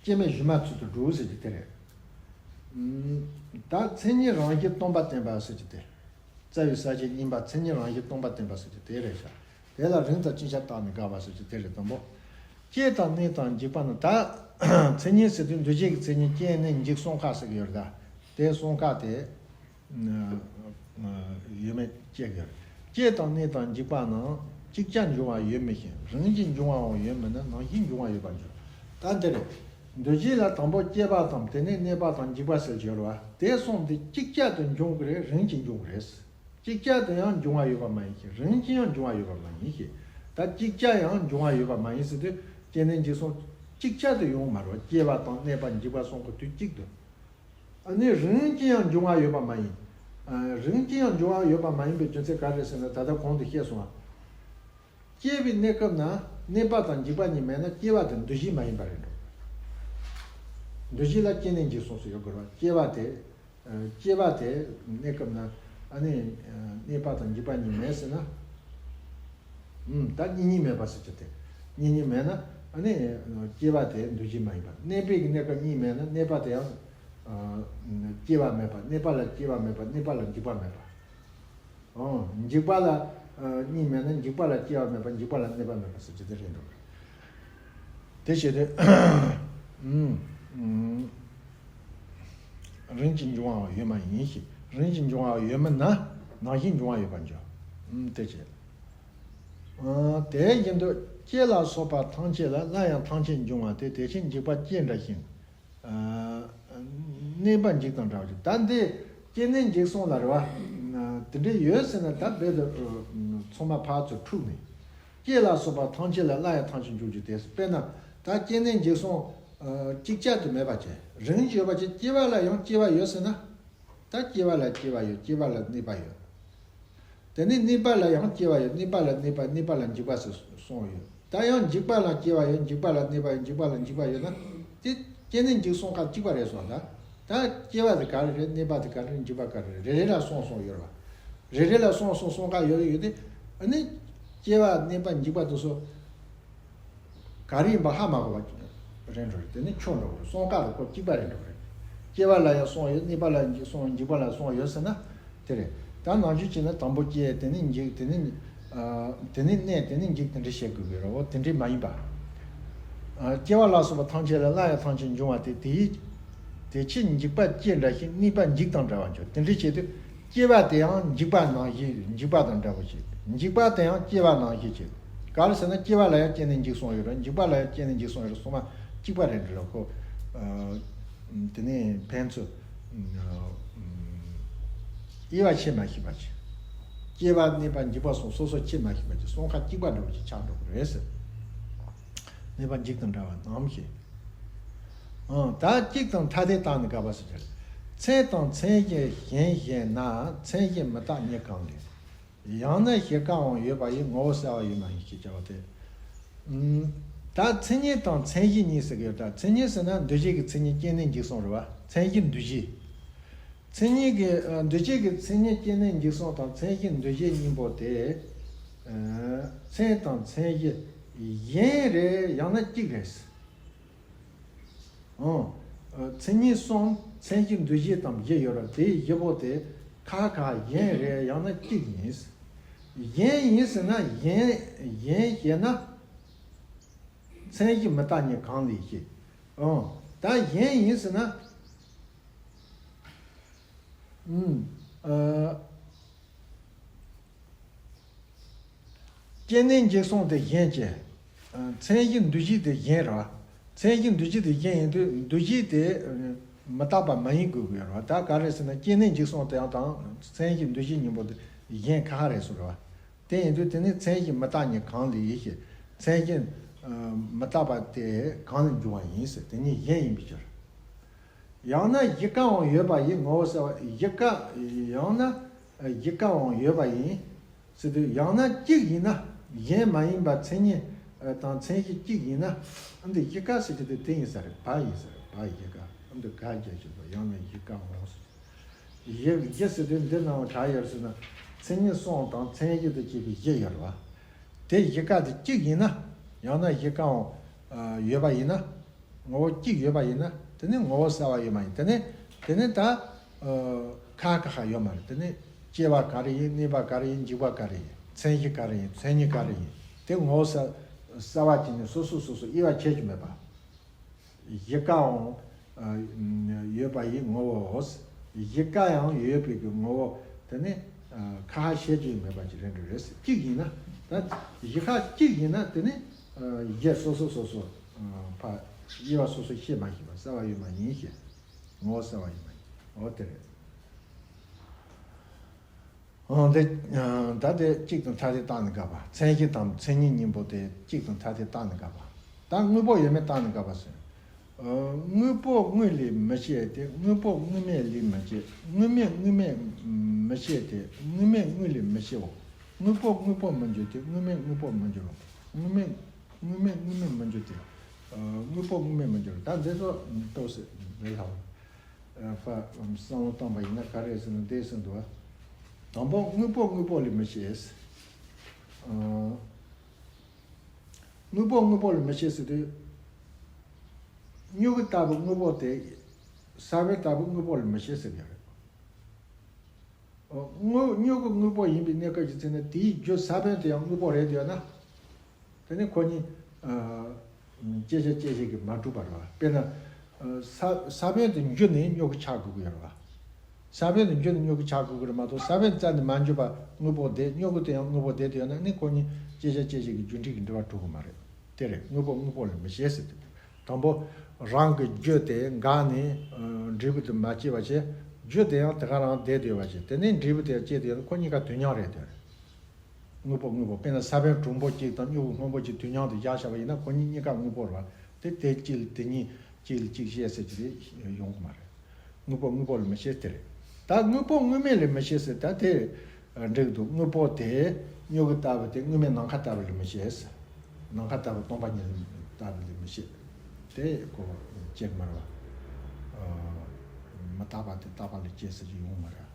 སྐྱེ་མེད་སྒྱུ་མ་ཚུལ་དུ་སྒྲུབ་ཟེར་གྱི་དེ་རེད། ཨུམ། ད་མཚན་ཉིད་རང་བཞིན་སྟོང་པ་བསྟན་པ་ཟེར་གྱི་དེ། རྩ་བའི་ས་བཅད་གཉིས་པ་མཚན་ཉིད་རང་བཞིན་སྟོང་པ་བསྟན་པ་ཟེར་གྱི་དེ་རེད་ཤག་དེ་ལ་རིང་ཙམ་ཅིག་ཆ་བཏགས་ནས་དགག་པ་ཟེར་གྱི་དེ་རེད། དང་པོ། སྐྱེ་དང་གནས་དང་འཇིག་པ་ནི། ད་མཚན་ཉིད་ཟེར་དུས་འདུ་བྱེད་ཀྱི་མཚན་ཉིད་སྐྱེ་གནས་འཇིག་གསུམ་ཀ་ཟེར་གྱི་ཡོད་རེད། ད་དེ་གསུམ་ཀ་དེ་ཡོད་མེད་དཔྱད་དགོས། སྐྱེ་དང་གནས་དང་འཇིག་པ་ནི། ཅིག་ཅར་འབྱུང་བ་ཡོད་མི་ཤེས། རིམ་གྱིས་འབྱུང་བའང་ཡོད་མིན་ན། ནམ་ཞིག་འབྱུང་བ་ཡོད་པར་འགྱུར། ད་འདི་རེད། འདུ་བྱེད་ལ་དང་པོ་སྐྱེ་བ་དང་། དེ་ནས་གནས་པ་དང་འཇིག་པ་ཟེར་གྱི་ཡོད་རེད་བ། དེ་གསུམ་དེ་ཅིག་ཅར་དུ་འབྱུང་གི་རེད། རིམ་གྱིས་འབྱུང་གི་རེད། ཅིག་ཅར་དུ་ཡང་འབྱུང་བ་ཡོད་པ་མ་ཡིན་ཞིང་། རིམ་གྱིས་ཡང་འབྱུང་བ་ཡོད་པ་མ་ཡིན་ཞིང་ ད་ཅིག་ཅར་ཡང་འབྱུང་བ་ཡོད་པ་མ་ཡིན་ཟེར་དུས་སྐྱེ་གནས་འཇིག་གསུམ་ཅིག་ཅར་དུ་ཡོང་མ་རེད་བ། སྐྱེ་བ་དང་གནས་པ་འཇིག་པ་གསུམ་གོ་དུས་གཅིག་ཏུ། ཨ་ནི་རིམ་གྱིས་ཡང་འབྱུང་བ་ཡོད་པ་མ་ཡིན། ཨ་རིམ་གྱིས་ཡང་འབྱུང་བ་ཡོད་པ་མ་ཡིན་པའི་རྒྱུ་མཚན་ག་རེ་ཟེར་ན། ད་ལྟ་གོང་དུ་བཤད་སོང་བ། སྐྱེ་བའི་གནས་སྐབས་ན་གནས་པ་དང་འཇིག་པ་གཉིས་མེད་ན་སྐྱེ་བ་དེ་འདུ་བྱེད་མ་ཡིན་པ་རེད་འགྲོ། འདུ་བྱེད་ལ་སྐྱེ་གནས་འཇིག་གསུམ་ཟེར་ཡོད་དགོས་རེད་བ། སྐྱེ་བ་དེ། ཨ་སྐྱེ་བ་དེ་གནས་སྐབས་ན་ཨ་ནི་ཨ་གནས་པ་དང་འཇིག་པ་གཉིས་མེད་ཟེར་ན། ཨུམ། ད་གཉིས་གཉིས་མེད་པ་ཟེར་རྒྱུ་དེ། གཉིས་གཉིས་མེད་ན་ཨ་ནི་སྐྱེ་བ་དེ་འདུ་བྱེད་མ་ཡིན་པ། གནས་པའི་གི་གནས་སྐབས་གཉིས་མེད་ན་གནས་པ་དེ་ཡང་ཨ་སྐྱེ་བ་མེད་པ། གནས་པ་ལ་སྐྱེ་བ་མེད་པ། གནས་པ་ལ་འཇིག་པ་མེད་པ། ཨོ། འཇིག་པ་ལ་ཨ་གཉིས་མེད་ན་འཇིག་པ་ལ་སྐྱེ་བ་མེད་པ། འཇིག་པ་ལ་གནས་པ་མེད་པ་ཟེར་རྒྱུ་དེ་རེད་འགྲོ། དེ་བྱས་ཏེ། ཨུམ། ཨུམ། རིམ་གྱིས་འབྱུང་བ་ཡོད་མ་ཡིན་ཞེས། རིམ་གྱིས་འབྱུང་བ་ཡོད་མིན་ན་ནང་བཞིན་འབྱུང་བ་ཡོད་པར་འགྱུར། ཨུམ། དེ་བྱས། ཨ་དེ་བཞིན་དུ་སྐྱེ་ལ་སོགས་པ་ཐམས་ཅད་ལ་སླར་ཡང་ཐམས་ཅད་འབྱུང་བ་སྟེ། དེ་ཕྱིར་འཇིག་པ་སྐྱེ་འདྲ་ཞིང་། ཨ་གནས་པ་འཇིག་དང་འདྲ་བ་ཞིག། ད་འདི་སྐྱེ་གནས་འཇིག་གསུམ་ལ་རེད་བ། ཨ་དེ་འདྲའི་ཡོད་ཟེར་ན་ད་རྦད་དེ་ཚང་མ་ཕར་ཚུར་འཁྲུག་ནས། སྐྱེ་ལ་སོགས་པ་ཐམས་ཅད་ལ་སླར་ཡང་ཐམས་ཅད་འབྱུང་རྒྱུ་དེ། དཔེར་ན་ད་སྐྱེ་གནས་འཇིག་གསུམ་ཨ་ཅིག་ཅར་དུ་མེད་པ་བྱས། རིམ་གྱིས་ཡོད་པ་བྱས། སྐྱེ་བ་ལ་ཡང་སྐྱེ་བ་ཡོད་ཟེར་ན། ད་སྐྱེ་བ་ལ་སྐྱེ་བ་ཡོད། སྐྱེ་བ་ལ་གནས་པ་ཡོད། དེ་ནས་གནས་པ་ལ་ཡང་སྐྱེ་བ་ཡོད། གནས་པ་ལ་གནས་པ། གནས་པ་ལ་འཇིག་པ་ཟེར་གསུམ་ཡོད། ད་ཡང་འཇིག་པ་ལ་སྐྱེ་བ་ཡོད། འཇིག་པ་ལ་གནས་པ་ཡོད། འཇིག་པ་ལ་འཇིག་པ་ཡོད་ན་དེ་སྐྱེ་གནས་འཇིག་གསུམ་ཀ་གཅིག་པ་རེད་སོང་། ད་ད་སྐྱེ་བ་དེ་ག་རེ་རེད། གནས་པ་དེ་ག་རེ་རེད། འཇིག་པ་ག་རེ་རེད། རེ་རེ་ལ་གསུམ་གསུམ་ཡོད་རེད་བ། རེ་རེ་ལ་གསུམ་གསུམ་གསུམ་ཀ་ཡོད་ཡོད་དེ། ཨ་ནི་སྐྱེ་བ་གནས་པ་འཇིག་པ་དེ་ཚོ་ག་རེ་ཡིན་པ་ཧ་མ་གོ་བ་རེད་འགྲོ་རེད། དེ་ནི་འཁྱོག་འགྲོ་རེད། གསུམ་ཀ་ལ་ཁོ་གཅིག་པ་རེད་འགྲོ་རེད། སྐྱེ་བ་ལ་ཡང་གསུམ་ཡོད། གནས་པ་ལ་གསུམ་ཡོད། འཇིག་པ་ལ་གསུམ་ཡོད་ཟེར་ན་དེ་རེད། ད་ནང་བཞིན་བྱས་ན་དང་པོ་སྐྱེ། དེ་ནས་འཇིག་དེ་ནས་ཨ་དེ་ནས་གནས། དེ་ནས་འཇིག་དེ་འདྲ་བཤད་དགོས་ཀྱི་རེད། འོ་དེ་འདྲ་མ་ཡིན་པ། ཨ་སྐྱེ་བ་ལ་སོགས་པ་ཐམས་ཅད་ལ་སླར་ཡང་ཐམས་ཅད་འབྱུང་བ་སྟེ། དེ་ཡི་དེ་ཕྱིར་འཇིག་པ་སྐྱེ་འདྲ་ཞིང་། གནས་པ་འཇིག་དང་འདྲ་བར་འགྱུར། དེ་འདྲ་བྱེད་དུས་སྐྱེ་བ་དེ་ཡང་འཇིག་པ་ནང་བཞིན། འཇིག་པ་དང་འདྲ་བར་བྱེད། འཇིག་པ་དེ་ཡང་སྐྱེ་བ་ནང་བཞིན་བྱེད། ག་རེ་ཟེར་ན་སྐྱེ་བ་ལ་ཡང་སྐྱེ་གནས་འཇིག་གསུམ་ཡོད་རེད། འཇིག་པ་ལ་ཡང་སྐྱེ་གནས་འཇིག་གསུམ་ཡོད་རེད། གསུམ་མ་གཅིག་པ་རེད་འགྲོ་ལ་ཁོ། ཨ་དེ་ནས་ཕན་ཚུན་ཨ་དབྱེ་བ་ཕྱེ་མ་ཤེས་པ་བྱེད། སྐྱེ་བ་གནས་པ་འཇིག་པ་གསུམ་སོ་སོ་ཕྱེ་མ་ཤེས་པ་བྱེད། གསུམ་ཀ་གཅིག་པ་འདྲ་བོ་ཞིག་ཆགས་འགྲོ་གི་རེད་ཟེར། གནས་པ་འཇིག་དང་འདྲ་བ་ནང་བཞིན། ཨང་། ད་གཅིག་དང་ཐ་དད་བཏགས་ནས་དགག་པ་ཟེར་གྱི་རེད། མཚན་དང་མཚན་གཞི་གཞན་བཞེད་ན། མཚན་གཞི་མི་རྟག་ཉིད་གང་ལས། ཡང་ན་གཞི་ཀའང་ཡོད་པ་ཡི། ངོ་བོ་གསལ་བ་ཡོད་མ་ཡིན་ཞེས་བྱ་བ་སྟེ། ཨུམ། ད་མཚན་ཉིད་དང་མཚན་གཞི་གཉིས་ཟེར་གྱི་ཡོད། ད་མཚན་ཉིད་ཟེར་ན་འདུ་བྱེད་ཀྱི་མཚན་ཉིད་སྐྱེ་གནས་འཇིག་གསུམ་རེད་བ། མཚན་གཞི་འདུ་བྱེད། མཚན་ཉིད་ཀྱི་ཨ་འདུ་བྱེད་ཀྱི་མཚན་ཉིད་སྐྱེ་གནས་འཇིག་གསུམ་དང་མཚན་གཞི་འདུ་བྱེད་གཉིས་པོ་དེ། ཨ་མཚན་དང་མཚན་གཞི་གཞན་རེད། ཡང་ན་གཅིག་རེད། ཨང་། མཚན་ཉིད་གསུམ་མཚན་གཞི་འདུ་བྱེད་དམ་བཞི་ཡོད་ར། དེའི་བཞི་པོ་དེ་ཁ་ཁ་གཞན་རེད། ཡང་ན་གཅིག་ཡིན། གཞན་ཡིན་ཟེར་ན་གཞན་གཞན་ཞེ་ན། མཚན་གཞི་མི་རྟག་ཉིད་གང་ལས་ཞེས། ཨང་། ད་གཞན་ཡིན་ཟེར་ན། ཨུམ། ཨ། སྐྱེ་གནས་འཇིག་གསུམ་དེ་གཞན་གྱི། ཨ། མཚན་གཞི་འདུ་བྱེད་དེ་གཞན་རེད་བ། མཚན་གཞི་འདུ་བྱེད་དེ་གཞན་ཡིན་དུས་འདུ་བྱེད་དེ་མི་རྟག་པ་མ་ཡིན་དགོས་ཀྱི་ཡོད་རེད་བ། ད་ག་རེ་ཟེར་ན་སྐྱེ་གནས་འཇིག་གསུམ་དེ་ཡང་དང་མཚན་གཞི་འདུ་བྱེད་གཉིས་པོ་དེ་གཞན་ཁ་ཁ་རེད་ཟེར་བ། དེ་ཡིན་དུས་དེ་ནི་མཚན་གཞི་མི་རྟག་ཉིད་གང་ལས་ཞེས། མཚན་གཞི་ཨ་མི་རྟག་པ་དེ་གང་ལས་འབྱུང་བ་ཡིན་ཟེར། དེ་ཉིད་གཞན་ཡིན་པའི་ཕྱིར། ཡང་ན་གཞི་ཀའང་ཡོད་པ་ཡི། ངོ་བོ་གསལ་བ། གཞི་ཀ་ཡང་ན་གཞི་ཀའང་ཡོད་པ་ཡིན་ཟེར་དུས། ཡང་ན་གཅིག་ཡིན་ན། གཞན་མ་ཡིན་པ་མཚན་ཉིད་དང་མཚན་གཞི་གཅིག་ཡིན་ན། འདི་གཞི་ཀ་ཟེར་གྱི་དེ་དེ་ཡིན་ས་རེད། བ་ཡིན་ས་རེད། བ་གཞི་ཀ། འདི་ག་རྒྱ་ཆེ་བ། ཡང་ན་གཞི་ཀའང་ཟེར། གཞི་གཞི་ཟེར་དུས་འདི་ནང་ག་ཡོད་ཟེར་ན། མཚན་ཉིད་གསུམ་དང་མཚན་གཞི་དང་བཅས་པའི་གཞི་ཡོད་རེད་བ། དེ་གཞི་ཀ་དེ་གཅིག་ཡིན་ན། ཡང་ན་གཞི་ཀའང་ཡོད་པ་ཡིན་ན། ངོ་བོ་གཅིག་ཡོད་པ་ཡིན་ན། དེ་ནི་ངོ་བོ་གསལ་བ་ཡོད་མ་ཡིན། དེ་ནི་དེ་ནི་ད་ཁ་ཁ་ཁ་ཡོད་མ་རེད། དེ་ནི་སྐྱེ་བ་ག་རེ་ཡིན། གནས་པ་ག་རེ་ཡིན། འཇིག་པ་ག་རེ་ཡིན། མཚན་གཞི་ག་རེ་ཡིན། མཚན་ཉིད་ག་རེ་ཡིན། དེ་ངོ་བོ་གསལ་གསལ་བ་ཅིག་ནི་སོ་སོ་སོ་སོ་དབྱེ་བ་ཕྱེ་རྒྱུ་མེད་པ། གཞི་ཀའང་ཡོད་པ་ཡི་ངོ་བོ། གཞི་ཀ་ཡང་ཡོད་པའི་གི་ངོ་བོ་དེ་ནི་ཁ་ཁ་ཤས་ཅིག་མེད་པ་ཅིག་རེད་འགྲོ་རེད། གཅིག་ཡིན་ན། ད་གཞི་ཁ་གཅིག་ཡིན་ན་དེ་ནི་གཞི་སོ་སོ་སོ་སོ་ཕ་དབྱེ་བ་སོ་སོ་ཕྱེ་མ་ཤེས་པ་གསལ་བ་ཡོད་མ་ཡིན་ཞེས། ངོ་བོ་གསལ་བ་ཡོད་མ་ཡིན། འོ་དེ་རེད། འོ་དེ། ད་དེ་གཅིག་དང་ཐ་དད་བཏགས་ནས་དགག་པ། མཚན་གཞི་དང་མཚན་ཉིད་གཉིས་པོ་དེ་གཅིག་དང་ཐ་དད་བཏགས་ནས་དགག་པ། ད་དངོས་པོ་ཡོད་མེད་བཏགས་ནས་དགག་པ་ཟེར། དངོས་པོ་དངོས་ལས་མི་སྐྱེ་སྟེ། དངོས་པོ་དངོས་མེད་ལས་མི་སྐྱེ། དངོས་མེད་དངོས་མེད་མི་སྐྱེ་སྟེ། དངོས་མེད་དངོས་ལས་མི་སྐྱེའོ། དངོས་པོ་དངོས་པོར་མི་འགྱུར་ཏེ། དངོས་མེད་དངོས་པོར་མི་འགྱུར་རོ། དངོས་མེད་དངོས་མེད་དངོས་མེད་མི་འགྱུར་ཏེ། དངོས་པོ་དངོས་མེད་མི་འགྱུར། ད་འདི་ཚོ་ཏོག་ཙམ་རེད་ལ། ཨ། བསམ་བློ་བཏང་པ་ཡིན་ན་ག་རེ་ཟེར་ན་འདི་ཟེར་འདུག་བ། དང་པོ་དངོས་པོ་དངོས་པོ་ལས་མི་སྐྱེ། ཨ། དངོས་པོ་དངོས་པོ་ལས་མི་སྐྱེ་ཟེར་དུས། སྨྱུ་གུ་ལྟ་བུ་དངོས་པོ་དེ། ས་བོན་ལྟ་བུ་དངོས་པོ་ལས་མི་སྐྱེ་ཟེར་གྱི་རེད། དངོས། སྨྱུ་གུ་དངོས་པོ་ཡིན་པའི་གནས་སྐབས་ཀྱི་ཚེ་ན་དེའི་རྒྱུ་ས་བོན་དེ་ཡང་དངོས་པོ་རེད་འདོད་ན། དེ་ནི་ཁོ་གཉིས། ཨ། བཅད་བྱ་བཅད་བྱེད་ཀྱིས་མ་གྲུབ་པ་རེད་བ། དཔེར་ན། ཨ། ས། ས་བོན་དེ་འགྱུར་ནས་སྨྱུ་གུ་ཆགས་དགོས་ཀྱི་ཡོད་རེད་བ། ས་བོན་དེ་འགྱུར་ནས་སྨྱུ་གུ་ཆགས་དགོས་ཀྱི་རེད་མ་གཏོགས། ས་བོན་རྩ་ནས་མ་འགྱུར་བ་དངོས་པོ་དེ། སྨྱུ་གུ་དེ་ཡང་དངོས་པོ་དེ་དེ་ཡོད་ན་ནི་ཁོ་གཉིས་བཅད་བྱ་བཅད་བྱེད་ཀྱི་རྒྱུ་འབྲས་ཀྱི་འབྲེལ་བ་གྲུབ་ཀྱི་མ་རེད། དེ་རེད། དངོས་པོ་དངོས་པོ་ལས་མི་སྐྱེ་ཟེར་དུས། དང་པོ། རང་གི་རྒྱུ་དེ་འགགས་ནས། ཨ། འབྲས་བུ་དེ་མ་སྐྱེས་པ་བྱས། རྒྱུ་དེ་ཡང་དེ་ག་རང་བསྡད་ཡོད་པ་བྱས། དེ་ནས་འབྲས་བུ་དེ་སྐྱེས་དེ་ཡང་ཁོ་གཉིས་ཀ་དུས་མཉམ་རེད་དེ། དངོས་པོ་དངོས་པོ། དཔེར་ན་ས་བོན་གྲུང་པོ་གཅིག་དང་སྨྱུ་གུ་སྔོན་པོ་གཅིག་དུས་མཉམ་དུ་བཞག་བཞག་པ་ཡིན་ན་ཁོ་གཉིས་གཉིས་ཀ་དངོས་པོ་རེད་བ། དེ་དེ་གཅིག་ལ་དེ་གཉིས་གཅིག་ལ་གཅིག་བཤད་ཟེར་གྱི་རེད། ཡོང་གི་མ་རེད། དངོས་པོ་དངོས་པོ་ལས་མི་སྐྱེ་དེ་རེད། ད་དངོས་པོ་དངོས་མེད་ལས་མི་སྐྱེ་ཟེར། ད་དེ་འགྲིག་འདུག་དངོས་པོ་དེ་སྨྱུ་གུ་ལྟ་བུ་དེ་དངོས་མེད་ནམ་མཁའ་ལྟ་བུ་ལས་མི་སྐྱེ་ཟེར། ནམ་མཁའ་ལྟ་བུ་སྟོང་པ་ཉིད་ལྟ་བུ་ལས་མི་སྐྱེ། དེ་ཁོ་སྐྱེ་གི་མ་རེད་བ། མི་རྟག་པ་དེ་རྟག་པ་ལས་སྐྱེ་ཟེར་གྱི་ཡོང་གི་མ་རེད།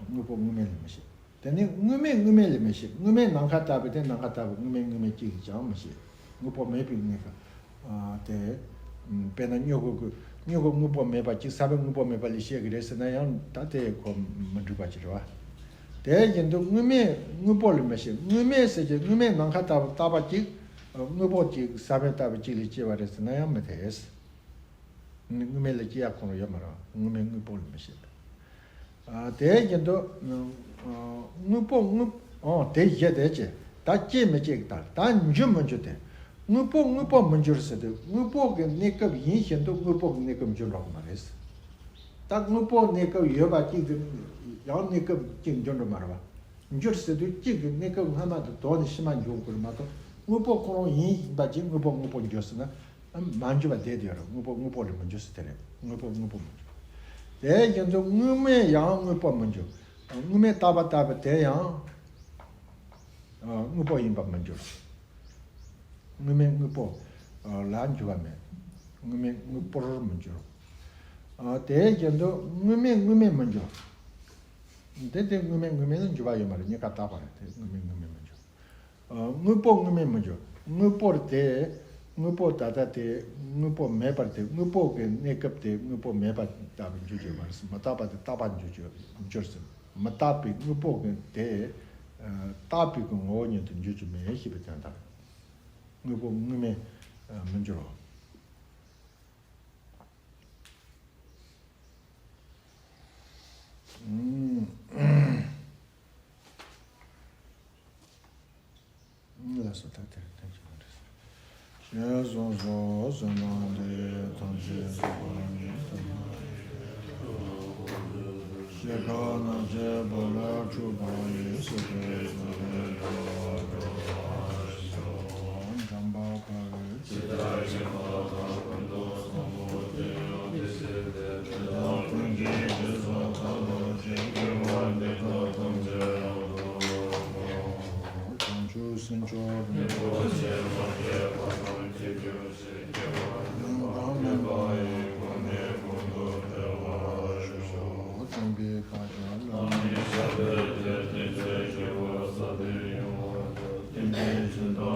དངོས་པོ་དངོས་མེད་ལས་མི་སྐྱེ། དེ་ནི་དངོས་མེད་དངོས་མེད་ལས་མི་སྐྱེ། དངོས་མེད་ནམ་མཁའ་ལྟ་བུ་དེ་ནམ་མཁའ་ལྟ་བུ་དངོས་མེད་དངོས་མེད་གཅིག་ལས་ཀྱང་མི་སྐྱེ། དངོས་པོ་མེད་པའི་གནས་སྐབས། ཨ། དེ། ཨམ། དཔེར་ན་སྨྱུ་གུ་གི། སྨྱུ་གུ་དངོས་པོ་མེད་པ་གཅིག་ས་བོན་དངོས་པོ་མེད་པ་ལས་སྐྱེ་གི་རེད་ཟེར་ན་ཡང་ད་དེ་ཁོ་མི་འགྲིག་པ་ཅིག་རེད་བ། དེ་བཞིན་དུ་དངོས་མེད་དངོས་པོ་ལས་མི་སྐྱེ། དངོས་མེད་ཟེར་གྱི་དངོས་མེད་ནམ་མཁའ་ལྟ་བུ་རྟག་པ་གཅིག་དངོས་པོ་གཅིག་ས་བོན་ལྟ་བུ་གཅིག་ལས་སྐྱེ་བ་རེད་ཟེར་ན་ཡང་མི་འཐད། དངོས་མེད་ལ་སྐྱེ་ཡ་ཁོ་རང་ཡོད་མ་རེད། དངོས་མེད་དངོས་པོ་ལ་མི་སྐྱེ། ཨ། དེ་བཞིན་དུ། ཨ། དངོས་པོ་དངོས། ཨོ། དེ་བཞིན་དུ་སྐྱེ། ད་སྐྱེ་མི་སྐྱེ་གི། ད་ད་འགྱུར་མི་འགྱུར་ཏེ། དངོས་པོ་དངོས་པོར་མི་འགྱུར་ཟེར་དུས་དངོས་པོ་གི་གནས་སྐབས་ཡིན་བཞིན་དུ་དངོས་པོ་གི་གནས་སྐབས་འགྱུར་འགྲོ་གི་མ་རེད། ད་དངོས་པོ་གནས་སྐབས་ཡོད་པ་གཅིག་དེ་ཡང་གནས་སྐབས་གཅིག་འགྱུར་འགྲོ་མ་རེད་བ། འགྱུར་ཟེར་དུས་གཅིག་གི་གནས་སྐབས་སྔ་མ་དེ་དོར་ནས་ཕྱི་མ་འགྱུར་དགོས་རེད་མ་གཏོགས། དངོས་པོ་ཁོ་རང་ཡིན་པ་ཅིག་དངོས་པོ་དངོས་པོར་འགྱུར་ཟེར་ན། མ་འགྱུར་བ་བསྡད་དེ་ཡོད་རེད། དངོས་པོ་དངོས་པོ་ལས་མི་འགྱུར་ཟེར་དེ་རེད། དངོས་པོ་དངོས་པོར་མི་འགྱུར། དེ་བཞིན་དུ་དངོས་མེད་ཡང་དངོས་པོར་མི་འགྱུར། དངོས་མེད་རྟག་པ་ལྟ་བུ་དེ་ཡང་། ཨ། དངོས་པོ་ཡིན་པར་མི་འགྱུར། དངོས་མེད་དངོས་པོ་ལ་འགྱུར་བ་མེད། དངོས་མེད་དངོས་པོར་མི་འགྱུར། ཨ། དེ་བཞིན་དུ་དངོས་མེད་དངོས་མེད་མི་འགྱུར། དེ་དེ་དངོས་མེད་དངོས་མེད་ལ་འགྱུར་བ་ཡོད་མ་རེད། གཉིས་ཀ་རྟག་པ་རེད། དེ་དངོས་མེད་དངོས་མེད་མི་འགྱུར། ཨ། དངོས་པོ་དངོས་མེད་མི་འགྱུར། དངོས་པོར་དེ། དངོས་པོ་ད་ལྟ་དེ། དངོས་པོ་མེད་པར་དེ། དངོས་པོ་གི་གནས་སྐབས་དེ་དངོས་པོ་མེད་པ་ལྟ་བུ་འགྱུར་གྱི་ཡོད་མ་རེད། མི་རྟག་པ་དེ་རྟག་པར་འགྱུར་གྱི་ཡོད། འགྱུར་ཟིན། མི་རྟག་པའི་དངོས་པོ་གི་དེ། ཨ། རྟག་པའི་གི་ངོ་བོ་ཉིད་དུ་འགྱུར་གྱི་མེད་ཞེས་པའི་དོན་དང་། དངོས་པོ་དངོས་མེད་མི་འགྱུར་རོ། ལགས་སོ། ད་དེར་ཐེངས་གཅིག་མ་འདྲི་ཟེར། ཞེས་གསུངས་སོ། བསོད་ནམས་འདི་ཡིས་ཐམས་ཅད་གཟིགས་པ་ཉིད། སྐྱེ་རྒ་ན་འཆིའི་རྦ་རླབས་འཁྲུགས་པ་ཡི། སྲིད་པའི་མཚོ་ལས་འགྲོ་བ་སྒྲོལ་བར་ཤོག་འཇམ་དཔལ་དཔའ་བོས་ཇི་ལྟར་མཁྱེན་པ་དང་། ཀུན་ཏུ་བཟང་པོ་དེ་ཡང་དེ་བཞིན་ཏེ། དེ་དག་ཀུན་གྱི་རྗེས་སུ་བདག་སློབ་ཅིང་། དགེ་བ་འདི་དག་ཐམས་ཅད་རབ་ཏུ་བསྔོ། བྱང་ཆུབ་སེམས་མཆོག་རིན་པོ་ཆེ། མ་སྐྱེས་པ་ཐམས་ཅད་སྐྱེ་བར་བྱེད། སྐྱེ་བ་ཀུན་ཏུ་བདག་མེད་པ་ཡི། གོང་ནས་གོང་དུ་འཕེལ་བར་ཤོག་བཅོམ་པའི་དཀའ་ཁྱབ་བླ་ན་མེད་པ། ཐམས་ཅད་རྒྱལ་བའི་དཀྱིལ་འཁོར་གསལ་དུ་ཡོང་བར་ཤོག་དེ་འདྲའི་སྦྱིན་བདག་